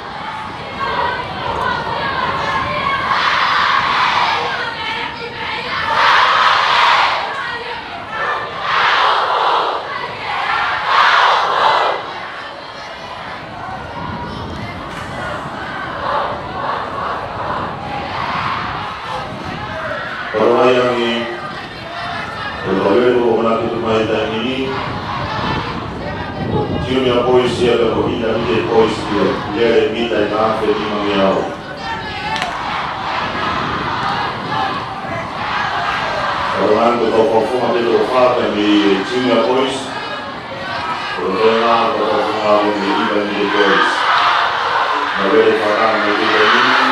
Fakamolemole ange, ko e kau lele ko ē ʻoku nau tuʻu mai he taimi ni, Junior Boys ia pea mo e Intermediate Boys ia, lele mita ʻe taha afe nima ngeau. Ko e fakafofonga pē ko e fā mei he Junior Boys. Ko e fakafofonga mei he Intermediate Boys. Mālō e fakafofonga mei he Intermediate.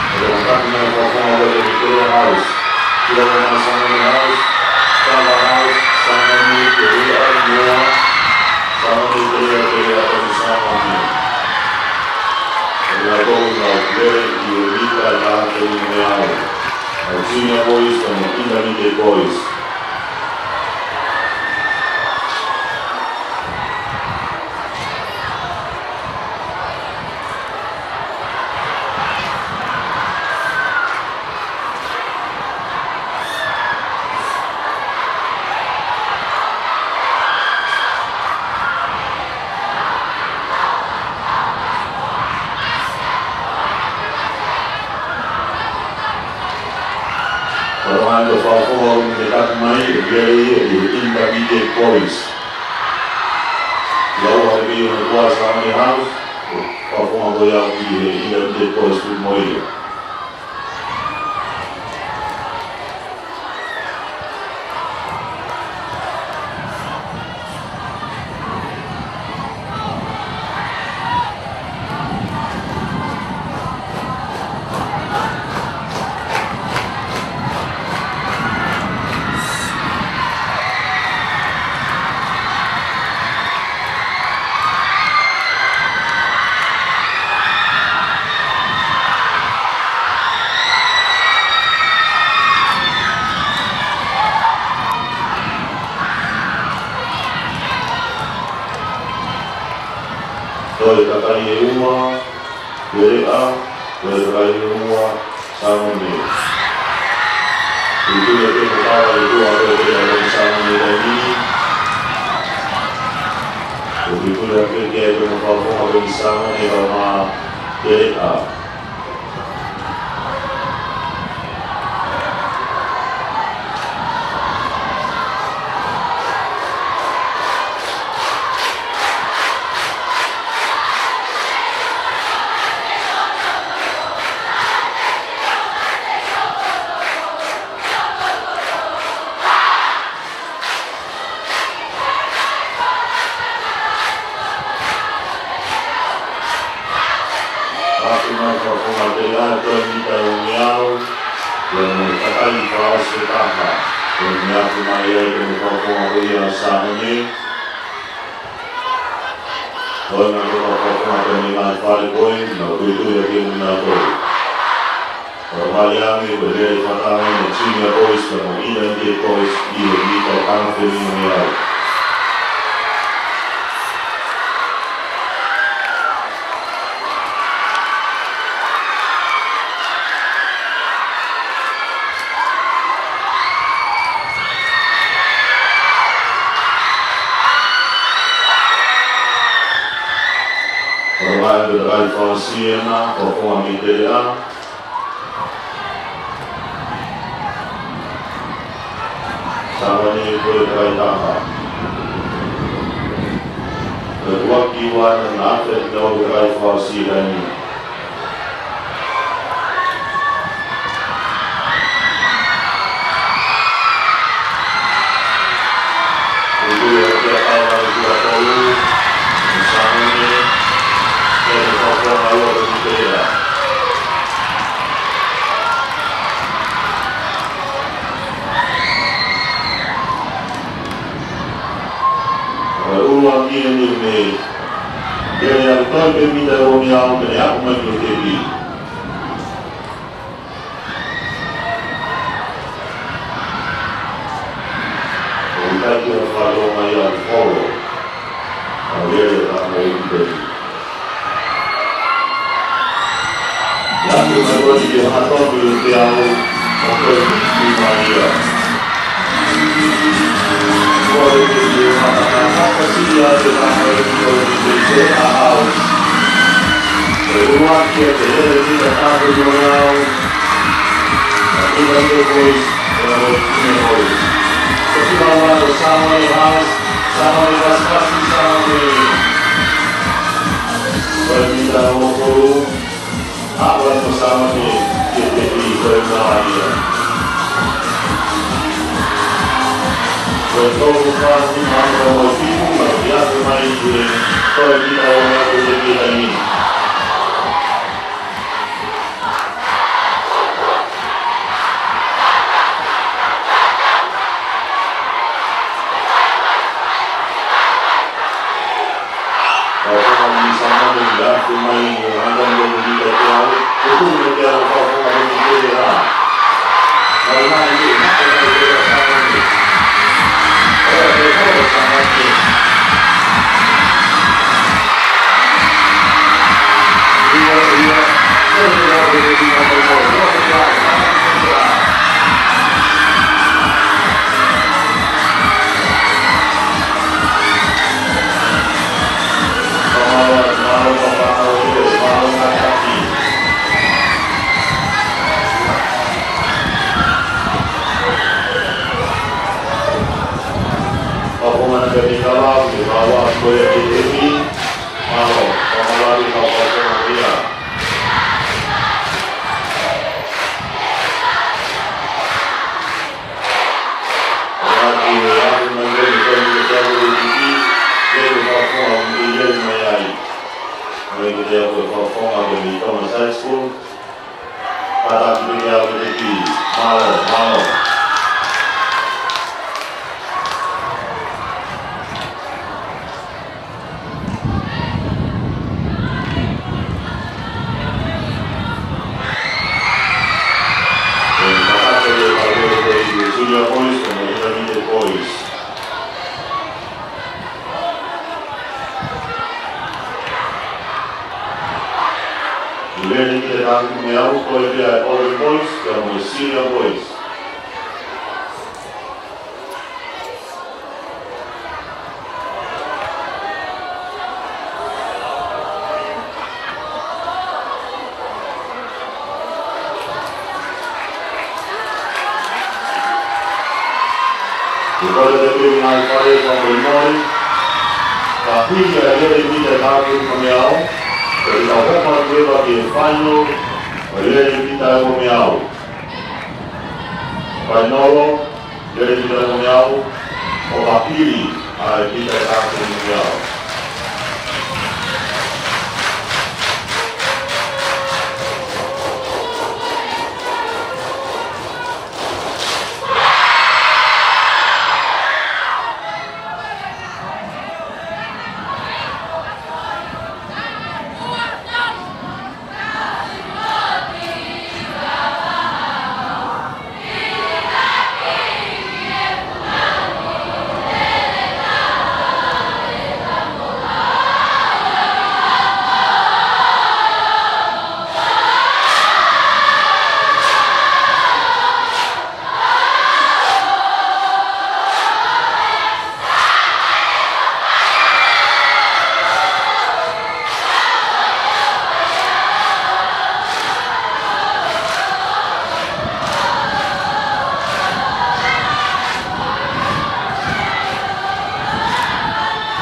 Ko e fakafofonga ko e Victoria House. Kila ko e Sāmane House, Tava House, Sāmane, Victoria, Moa, Sāmane, Victoria, Victoria, Sāmane. Ko e ngaahi tolu nau pule ʻi he mita ʻe taha afe nima mā nima. ʻA e Junior Boys mo e Intermediate Boys. Ko e fakafofonga ʻoku ne taki mai, ʻe ʻi ai e Intermediate Boys. Ia ua he pio na kua Sāmane House, fakafofonga ko ia ʻi he Intermediate Boys mo ia. Toe kakai ʻe ua, Teleʻa, toe kakai ʻe ua, Sāmane. Tuitui ake mo Tava ʻi tuʻa ko e Teleʻa mo Sāmane ʻi he taimi ni. Tuitui ake ke ʻai ko e fakafofonga ko e Sāmane ka ma Teleʻa. Afe mai fakafofonga Teleʻa, toe mita ʻe ua mā nima, ʻa e kakai fakaʻosi ʻe taha. Ko e meʻa ʻoku afe mai ai ko e fakafofonga ko ia ʻa Sāmane. Ko e ngaahi fakafofonga ko e ngaahi fale ko ē, nau tuitui ake mo nau ko ē. Ko e mali ange, ko e lele fakataha mo e Junior Boys, mo e Intermediate Boys, ʻi he mita ʻe taha afe nima mā nima. Ko e ngaahi fakafofonga ʻe taha, fakafofonga mei Teleʻa. Sāmane ko e kakai ʻe taha. Ko e ua ki ua na afe ʻi he ua kakai fakaʻosi ʻi he taimi ni. Ko e ua kia Tava ʻi tuʻa tolu, Sāmane, ko e fakafofonga ua ko e Teleʻa. Ko e ʻuluaki eni ʻoku ne lele ʻaki e toe mita ʻe ua mā nima, ʻoku ne aʻu mai ki he tepi. ʻOku ʻikai ke fakatō mai ʻa e folo. ʻA e lele ʻa e tepi. Naʻe ʻikai ke fakatō mai ʻa e teau ʻo ko e fifty mai ia. Ko e fifty mai ia, ka ko e fifty ia te tau mai ki ʻo te te a au. Ko e ʻuluaki ʻa e lele mita taha afe nima mā nima. Boys, ʻa e Boys, Junior Boys. Ko e finau ʻa e Samoa House, Samoa House, Samoa. Ko e mita ʻe hongofulu, ʻa e Samoa, ke te ki ko e maia. Ko e tolu fā, ni mano mo fitu, ma ia ke mai ki he, ko e mita ʻe hongofulu ke te ki ai. High School. Kātaki pē ke aʻu ki he tēpile. Mālō, mālō. Ko e kātaki ʻa e Junior Boys, ko e Intermediate Boys. Lele ki he taha ki he meʻa, ko e pea ʻa e Older Boys, pea mo e Senior Boys. Ko e kole ke pili ngaahi fale fakamolemole, ka hiki ʻa e lele mita ʻe taha ki he meʻa, ko e tau hopa ki he final, ko e lele mita ʻe meʻa. Final, lele mita ʻe meʻa, ʻo ka pili ʻa e mita ʻe taha ki he meʻa.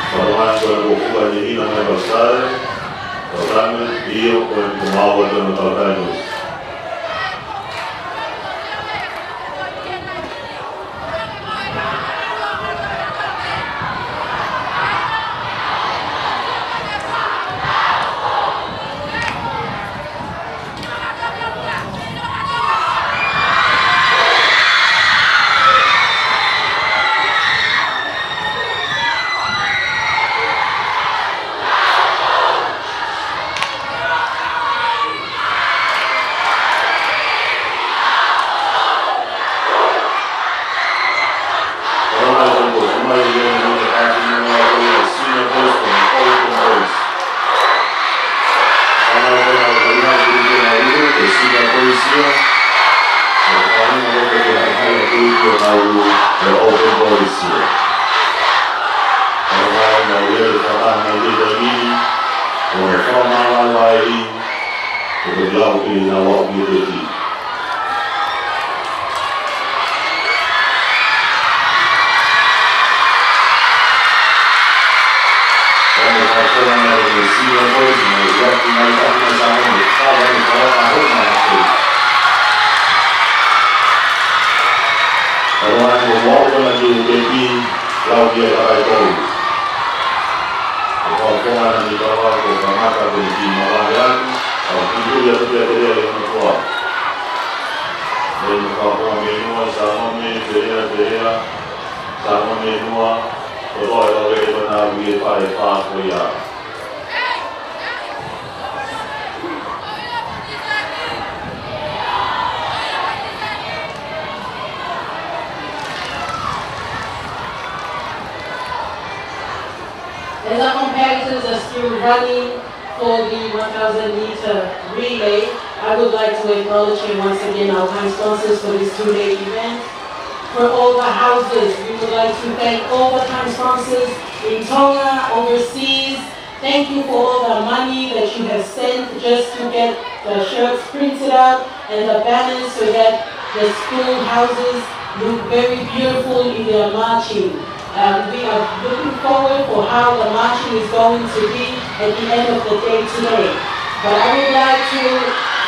Ko e ʻuhinga ko e kōkua ni ʻi he meʻa ko e sale, ko e tame, ʻio, ko e kumau atu ʻa e Tautai Boys. Ko e senior boys, mo e ʻapi mai tahi mai Samoa, mo e kava ni, kava ka hoko mai atu. Ka ua ai ko Moʻo Kona ki he Kepi, lau ki he kakai tolu. Ko Moʻo Kona ni kava ko kamata ko ni ki mavahe atu, ka o ki ui atu ki a Telea i ono koa. Mei Moʻo Kona mei Nua, Samoa mei Telea, Telea, Samoa mei Nua, ko toa e kau e kona ui e pare pā ko ia. As our competitors are still running for the one thousand meter relay, I would like to acknowledge here once again our kind sponsors for this two-day event. For all the houses, we would like to thank all the kind sponsors in Tonga, overseas, Thank you for all the money that you have sent just to get the shirts printed up and the banners so that the schoolhouses look very beautiful in their marching. Um, we are looking forward for how the marching is going to be at the end of the day today. But I would like to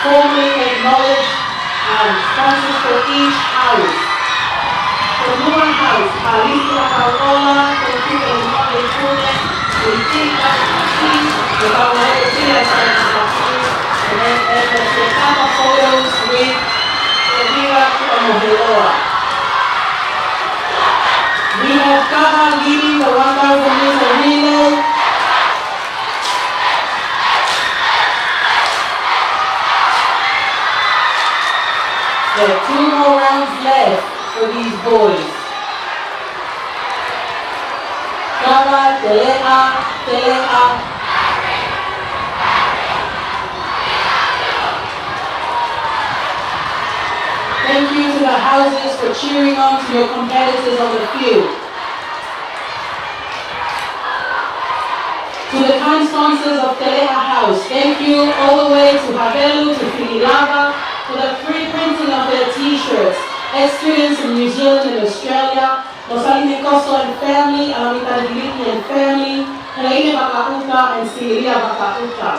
formally acknowledge um, sponsors for each house. For Nua House, Palisi Akauola, thank you for the money for that. We think that we see the Kawai Tia Sainataki, and then, and the Siakapa photos with Elvira Kuamoheloa. We have Kava leading the one thousand meter relay. There are two more rounds left for these boys. Kava, Teleʻa, Teleʻa. Thank you to the houses for cheering on to your competitors on the field. To the kind sponsors of Teleʻa House, thank you all the way to Havelu, to Fililava, for the free printing of their T-shirts. Ex-students in New Zealand and Australia, Mosaline Koso and family, Alamita Liliki and family, Helaine Vakauka and Celia Vakauka.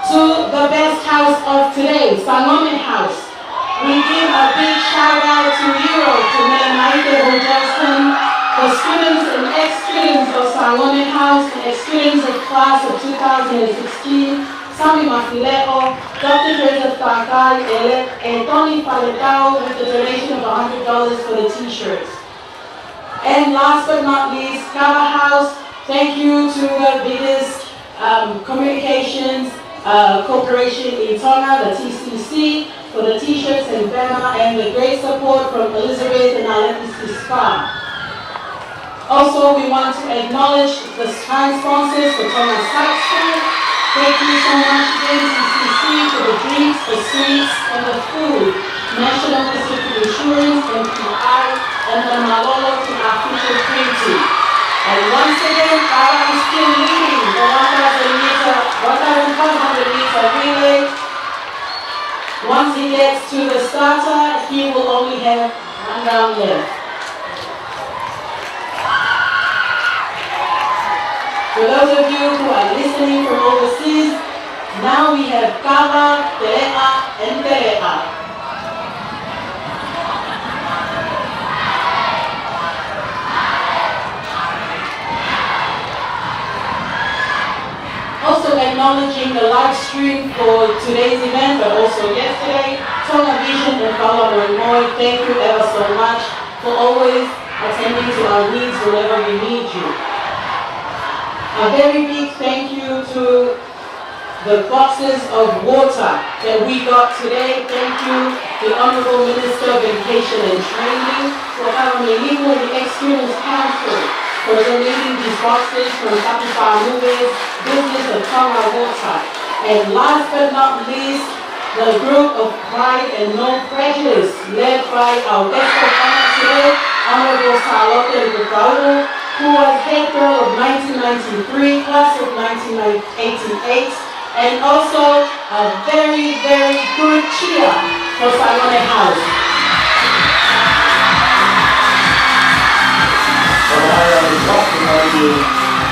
To the best house of today, Sangome House. We give a big shout out to Europe, to Melemaite Hojaston, the students and ex-students of Sangome House, and ex-students of class of two thousand and sixteen, Sami Mafileʻo, Doctor Joseph Takai, and Tony Paletao with the donation of a hundred dollars for the T-shirts. And last but not least, Kava House, thank you to the biggest um, communications uh, corporation in Tonga, the T C C, for the T-shirts and banner and the great support from Elizabeth and Alexis Spa. Also, we want to acknowledge the kind sponsors for Tonga Site School. Thank you so much again, T C C, for the drinks, the sweets, and the food. National District Insurance, N P I, and the Malolo to Artificial Printing. And once again, Kava is still leading the one thousand meter, one thousand five hundred meter relay. Once he gets to the starter, he will only have one round left. For those of you who are listening from overseas, now we have Kava, Teleʻa, and Teleʻa. Also acknowledging the live stream for today's event, but also yesterday, Tonga Vision and Fala Moimoi, thank you ever so much for always attending to our needs whenever we need you. A very big thank you to the boxes of water that we got today. Thank you, the Honourable Minister of Education and Training, for having the Experienced Council for donating these boxes from Tapu Faʻanue's Business of Tonga Water. And last but not least, the group of Pride and No Prejudice, led by our guest of honor today, Honourable Sālote Lekepaulu, who was head girl of nineteen ninety-three, class of nineteen eighty-eight, and also a very, very good cheer for Sangone House.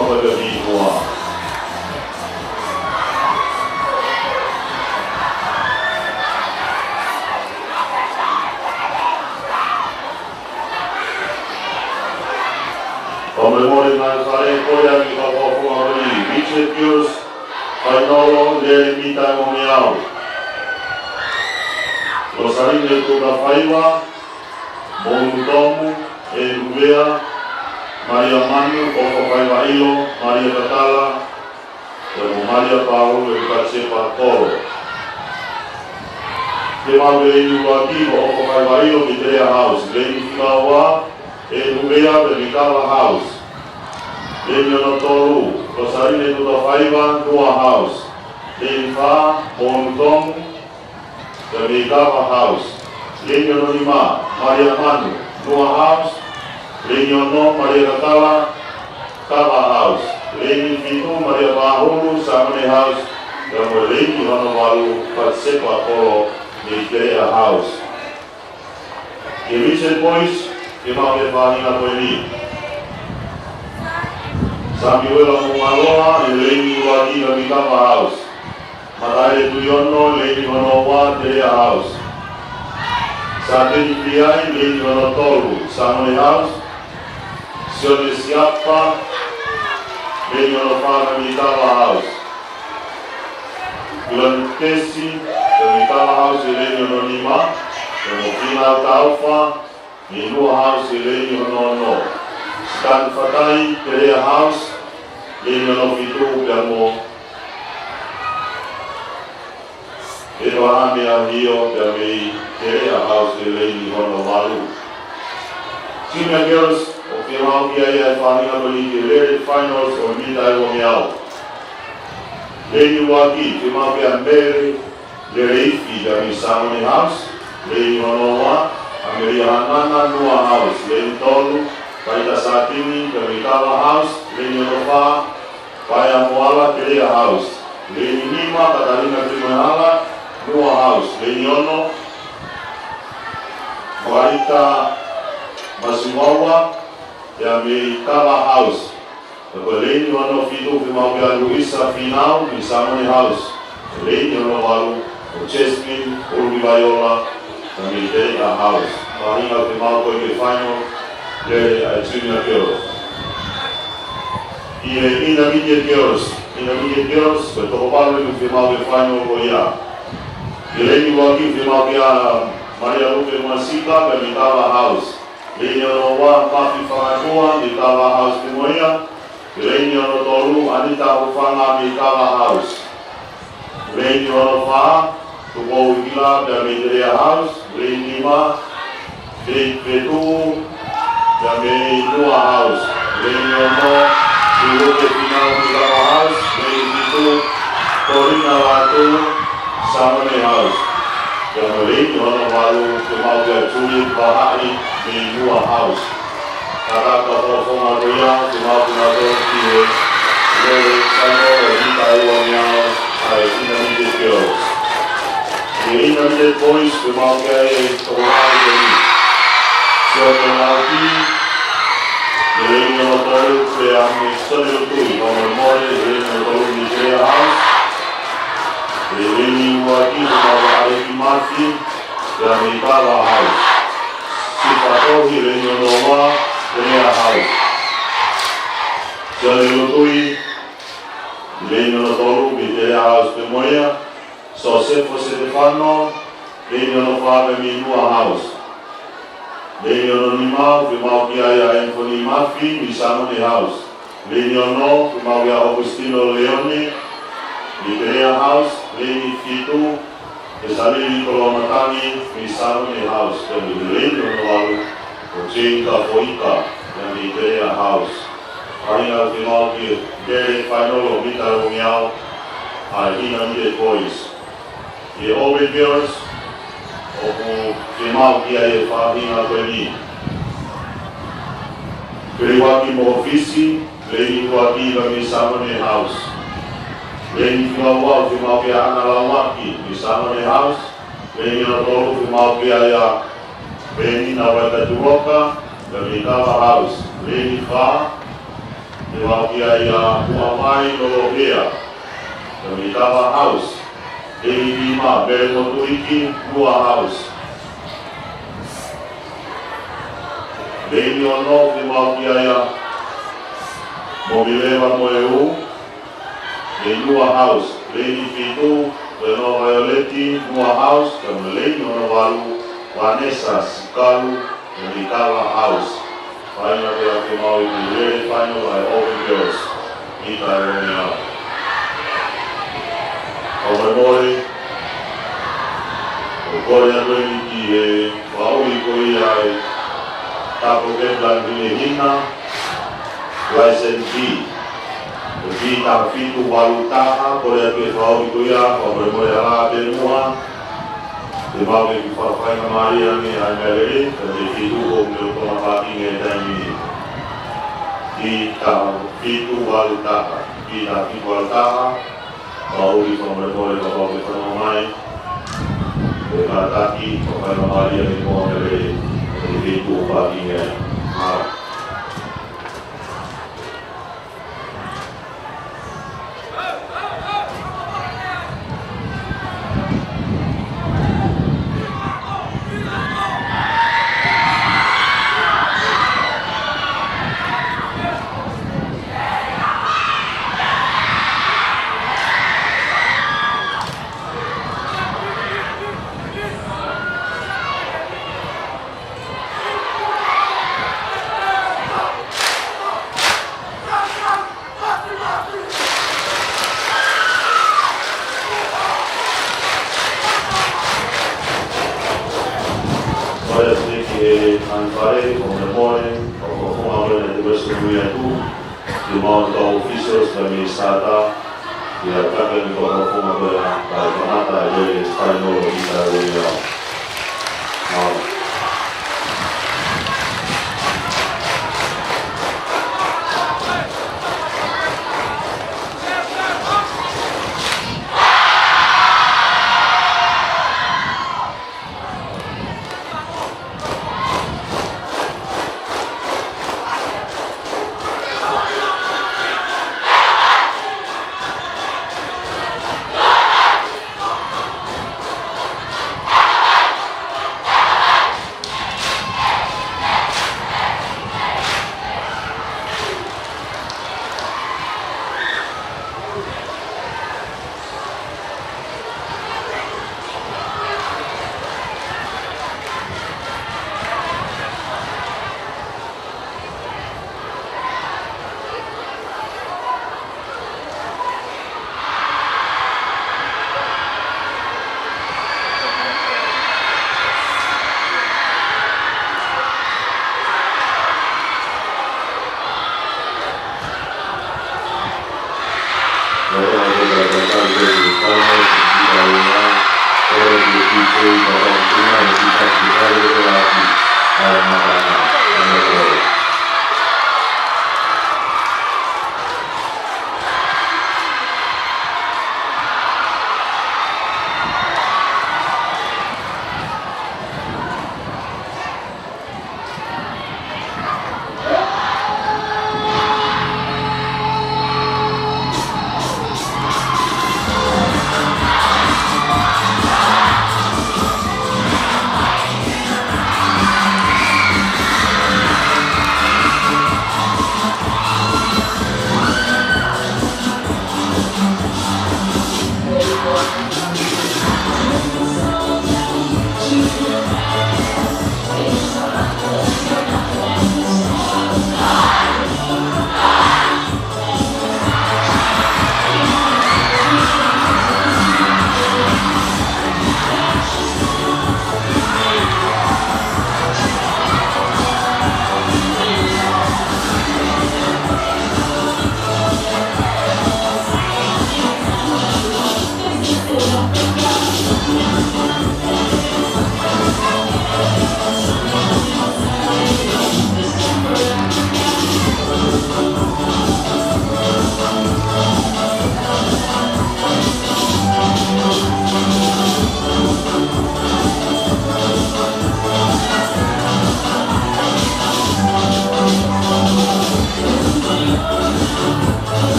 Fakafofonga ko ia mei Hingoa. Ko e molemole ngaahi fale ko ia ʻi he Fakafofonga ko eni, Richard Pius, fainolo, lele mita ʻe onongeau. Losaline Tuʻa Faiva, Moʻunu Tomu, ʻEnu Vea, Malia Manu, ʻOfa Faiva ʻIlo, Malia Katala, pea mo Malia Paulu ʻe Pasepa Kolo. Ke mau ke inu ua ki ʻOfa Faiva ʻIlo ki Telea House, lele fika ua, ʻEnu Vea pea mei Kava House. Lele ono tolu, Losaline Tuʻa Faiva, Nua House. Lele fā, Moʻunu Tomu, pea mei Kava House. Lele ono nima, Malia Manu, Nua House. Lele ono, Malia Katala, Kava House. Lele fitu, Malia Pahulu, Samone House. Pea mo e lele ono valu, Pasepa Kolo, mei Telea House. Ki he Richard Boys, ke mau ke faʻahinga ko eni. Samuela Mungaloa, ʻi he lele ua ki ʻa mei Kava House. Mataele Tuiono, lele ono ua, Telea House. Sateni Piai, lele ono tolu, Samone House. Sione Siapa, lele ono fā, mei Kava House. Ilan Tesi, mei Kava House, lele ono nima, pea mo Fina Taufa, mei Nua House, lele ono ono. Stan Fatai, Telea House, lele ono fitu, pea mo ʻEpalahame ʻAhio, pea mei Telea House, lele ono valu. Junior Girls, ʻoku mau ki ai ʻa e faʻahinga ko eni ki he lele finals ʻo e mita ʻe onongeau. Lele ua ki, ke mau ki ai Mele Leleifi, pea mei Samone House, lele ono ua, ʻAmelia Hanana, Nua House, lele tolu, Paita Satini, pea mei Kava House, lele ono fā, Paea Moala, Telea House. Lele nima, Katalina Timoehala, Nua House. Lele ono, Marita Masimaua, pea mei Kava House. Pea ko e lele ono fitu, ke mau ki ai Luisa Finau, mei Samone House. Lele ono valu, ko Jasmine Ulumivaiola, pea mei Telea House. Faʻahinga ke mau ko e ke final, lele ʻa e Junior Girls. ʻI he Intermediate Girls, Intermediate Girls, ko e toko valu ʻoku mau ke final ko ia. ʻI he lele ua ki, ke mau ki ai Maria Lupe Masika, pea mei Kava House. Lele ono ua, Mafi Fakatua, mei Kava House pē mo ia. Lele ono tolu, Anita Hofanga, mei Kava House. Lele ono fā, Tupou Hikila, pea mei Telea House. Lele nima, Faith Fetuʻu, pea mei Nua House. Lele ono, Siloke Finau, mei Kava House. Lele fitu, Torina Latu, Samone House. Pea mo e lele ono valu, ke mau ki ai Juliet Vahaʻi, mei Nua House. Kātaki ʻa e fakafofonga ko ia, ke mau ke mau ki he lele final ʻo e mita ʻe onongeau ʻa e Intermediate Girls. ʻI he Intermediate Boys, ke mau ki ai e toko valu ko eni. Sione Lauki, lele ono tolu, pea mei Sione Lutui, ko e molemole, lele ono tolu mei Telea House. Lele ua ki, ke mau ʻAleki Mafi, pea mei Kava House. Sifa Tohi, lele ono ua, Telea House. Sione Lutui, lele ono tolu, mei Telea House pē mo ia. Sosefo Setefano, lele ono fā, pea mei Nua House. Leini ono nima, fiemaʻu ki ai ʻa Anthony Mafi, mei Sangone House. Leini ono, fiemaʻu ki ai ʻa Augustino Leone, mei Pelea House. Leini fitu, Pesalili Koloamatangi, mei Sangone House. Pea mei he leini ono valu, ko Jane Kafoika, mei Pelea House. Faʻahinga ʻoku fiemaʻu ki he lele fainolo mita ʻe uangeau, ʻa e Hina Mite Boys. ʻI he Open Girls, ʻoku fiemaʻu ki ai e faʻahinga ko eni: Keliuaki Mofisi, leini ʻuluaki, mei Sangone House. Leini fika ua, fiemaʻu ki ai ʻa ʻAna Lauaki, mei Sangone House. Leini ono tolu, fiemaʻu ki ai ʻa Penina Waikatuloka, mei Kava House. Leini fā, fiemaʻu ki ai ʻa Huavai Lolohea, mei Kava House. Leini nima, Mele Motuiki, Lua House. Leini ono, fiemaʻu ki ai ʻa Momileva Moeu, mei Lua House. Leini fitu, Lenoa Vaioleti, Lua House. Pea mo e leini ono valu, Vanessa Sikalu, mei Kava House. Faʻahinga pē ʻoku fiemaʻu ki he lele fainolo ʻa e Open Girls, mita ʻe uangeau. Fakamolemole, ʻoku kole atu eni ki he fakaʻuli ko ia ʻa e Tapu Keplan Hinehina, License B, ko e B taha fitu valu taha, kole atu e fakaʻuli ko ia, fakamolemole ʻalā pē muʻa, ke mau ke kiʻi fakafaingamālie ange ʻa e meʻalele, ka te fitu ko e meʻa ʻoku tau pākingi he taimi ni. B taha fitu valu taha, B taha fitu valu taha, fakaʻuli, fakamolemole kapau ʻoku ke fanongo mai, ke kātaki, fakafaingamālie ange muʻa e meʻalele, ka te fitu pākingi ai. Mālō. Kole atu ki he ʻanepale, fakamolemole, ʻoku fakafofonga ko ē ʻa e Tuʻi Western Wia tu, ke mau tau officials ka mei Sata, ia kaka ni ko fakafofonga ko ē ʻa e kamata e lele fainolo mita ʻe uangeau. Mālō.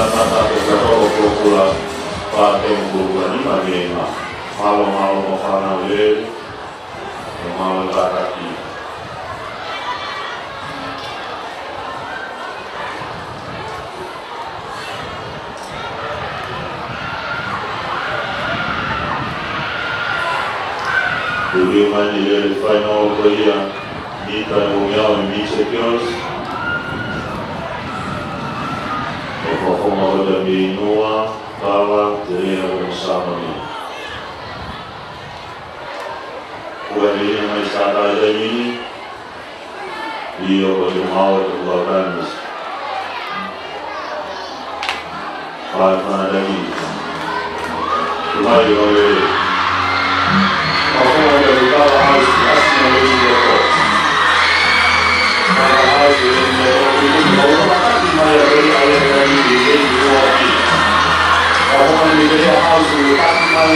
Kula tata ke kula toko kula kula. Pā ke kula kula ni ma ke ma. Mālō, mālō mo fānau lelei. Mālō e kātaki. Tuli mai ni lele final ko ia, mita ʻe uangeau ʻe Mitchell Girls. ʻE fakafofonga ko ia mei Nuʻu, Tonga, Tonga mo Sāmoa. Kuo lele mai Sātai taimi ni. ʻIo, ko e mau te kua kanis. Pai mana dani. Tumai o le. Ako o le kala hau si asi na le si o ko. Kala hau si le ni o ko. Tumai o le kala hau si le ni o ko. Ako o le kala hau si le ni o ko.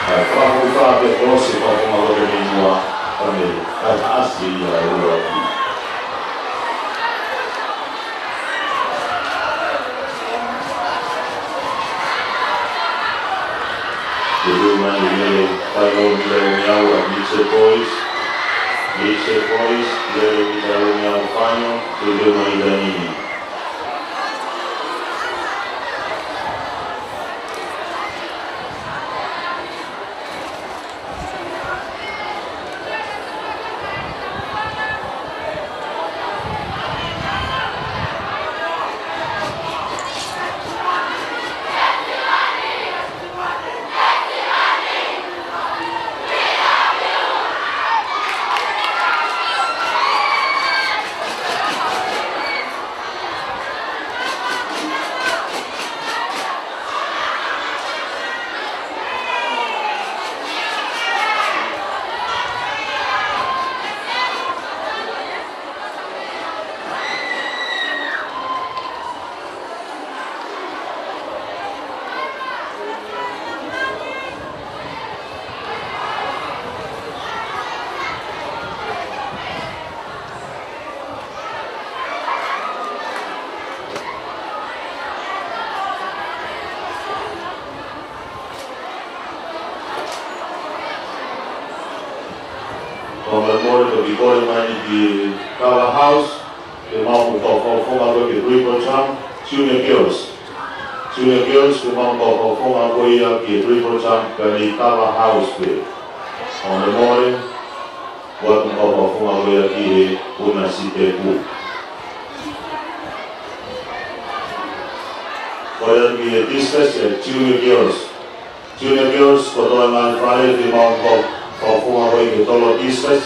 ʻAi, fakafoʻou pē kolosi fakafoʻou mo e meimei mua, ʻa e meʻa, ʻa e haʻasi ia e ua ki. Te u mai ni lele, final ni lele ni au ʻa Mitchell Boys. Mitchell Boys, lele ni lele ni au final, te u mai ni. Ko e meʻa mole ko e kole mai ni ki Kala House, ke mau mo fakafofonga ko e ki Triple Jump, Junior Girls. Junior Girls, ke mau mo fakafofonga ko ia ki Triple Jump, ka ni Kala House pē. Ko e meʻa mole, Ua tu kau fakafofonga ko ia ki he Puna Sitepu. Ko ia ki he discus ʻa e Junior Girls. Junior Girls, ko e toenga fale, te mau kau fakafofonga ko ia ki he tolo discus.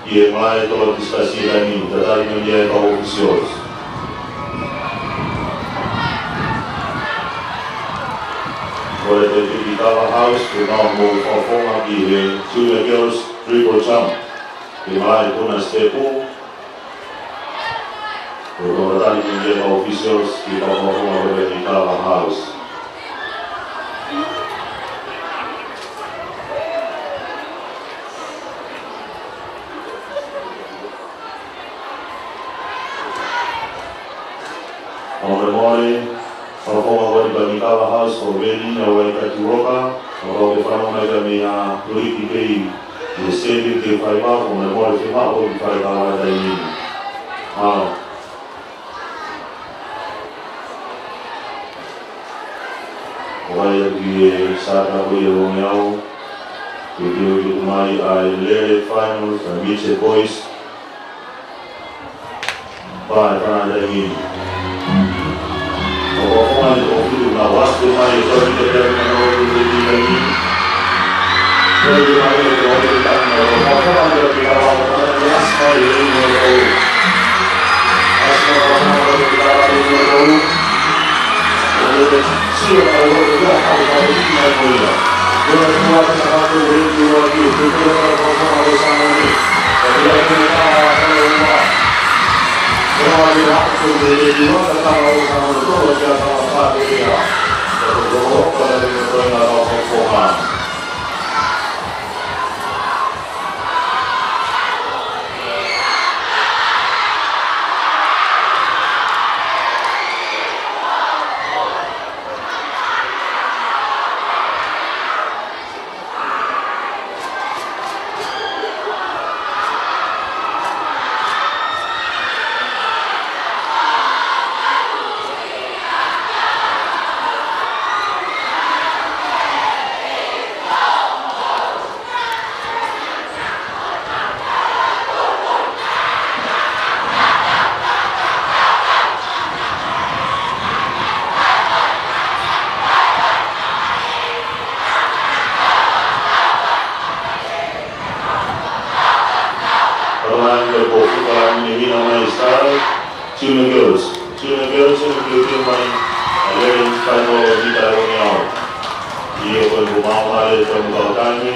Ki he malaʻe tolo discus ʻi he taimi ni, tatali mai ʻe he kau officials. Ko ia te Piti Kava House, te mau kau fakafofonga ki he Junior Girls triple jump. Ki he malaʻe Puna Sitepu. Ko e tatali mai ʻe he kau officials ki he kau fakafofonga ko ia ki he Kava House. Fakamolemole, fakafofonga ko ia ki he Kava House, ko Veni ʻa Waikati Roka, ʻo kau ke fanongo mai ka mei ha luliki pei ʻi he seven ke fai mau, fakamolemole, fiemaʻu ke fai kava taimi ni. Mālō. ʻO vai atu ki he sata ko ia ʻo e ongeau, ke ke ui mai ʻa e lele finals, ʻa e Midget Boys. Vai, pana taimi. ʻO ko mai ʻo fitu na waste mai ʻo tau ki te tau na ʻo te te te te. Tau ki mai ʻo tau ki te tau na ʻo tau ki te tau na ʻo tau ki te tau na ʻo tau. Asi mai ʻo tau ki te tau na ʻo tau. ʻO te te sio ka ʻo te tau na ʻo tau ki te tau na. Kalangi ko Fuka ni hina mai style. Junior Girls. Junior Girls, ʻe ke ui mai ʻa e lele ni kai mo ni kai o ni au. ʻIo ko e ko mau male ko e mau taimi.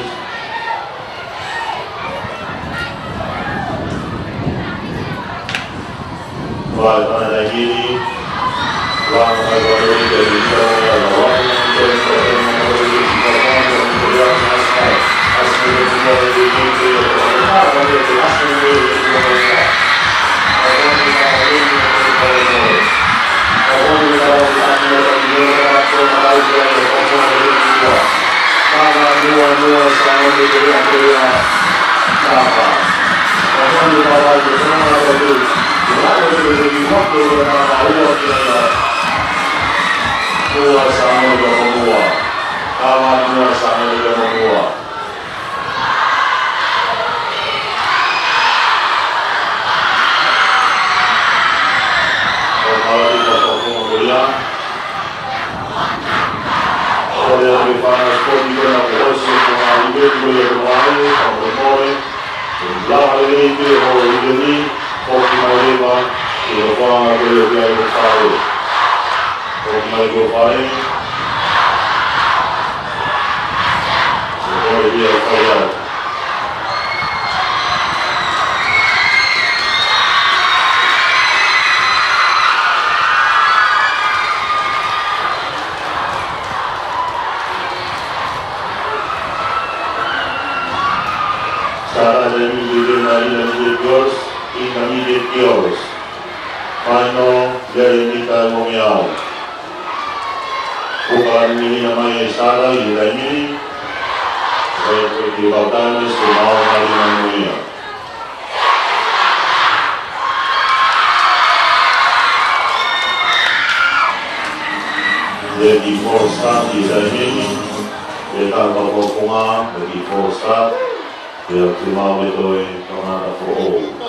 Vai, vai, vai, vai. Lava lelei pē hoʻo ʻikai ni, foki mai leva, ʻi he fanga ko ia ʻoku ʻi ai ko fale. Foki mai ko fale. Ko fale pē ʻa fale au. Sara Jeremy Vivena Intermediate Girls, Intermediate Girls. Final, Jeremy Taimongeau. Fuka ni hina mai ʻe Sara ʻi he taimi ni. Ko e, ko e ki Kautanes, ko e mau mali mai mo ia. Lady Forster ʻi he taimi ni. Lady Forster. Pea te mau ʻi he tangata foʻou.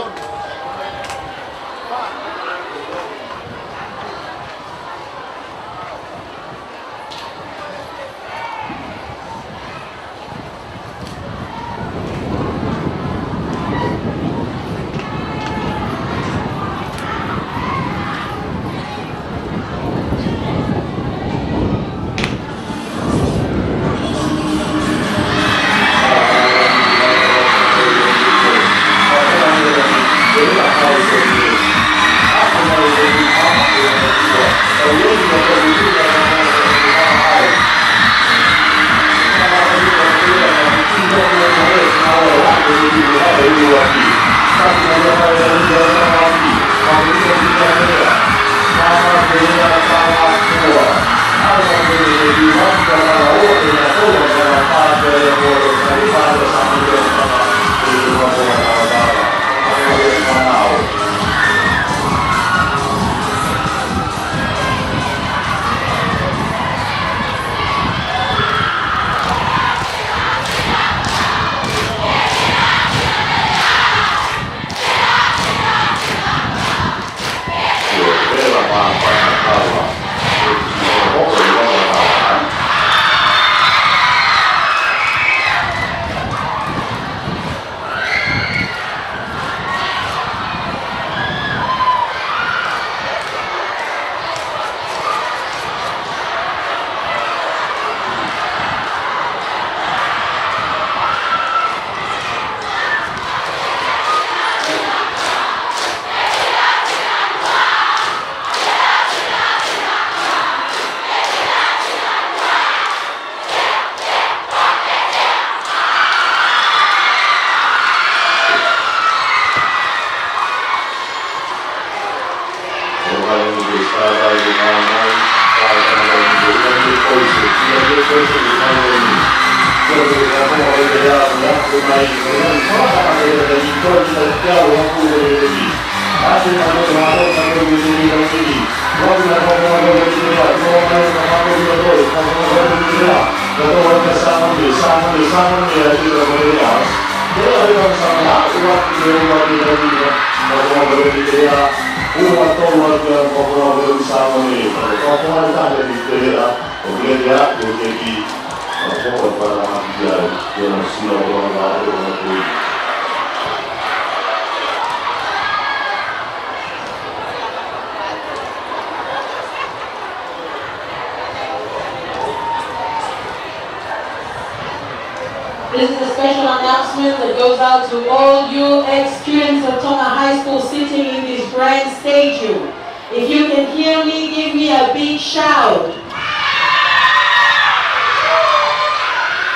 This is a special announcement that goes out to all you ex-students of Tonga High School sitting in this grand stadium. If you can hear me, give me a big shout.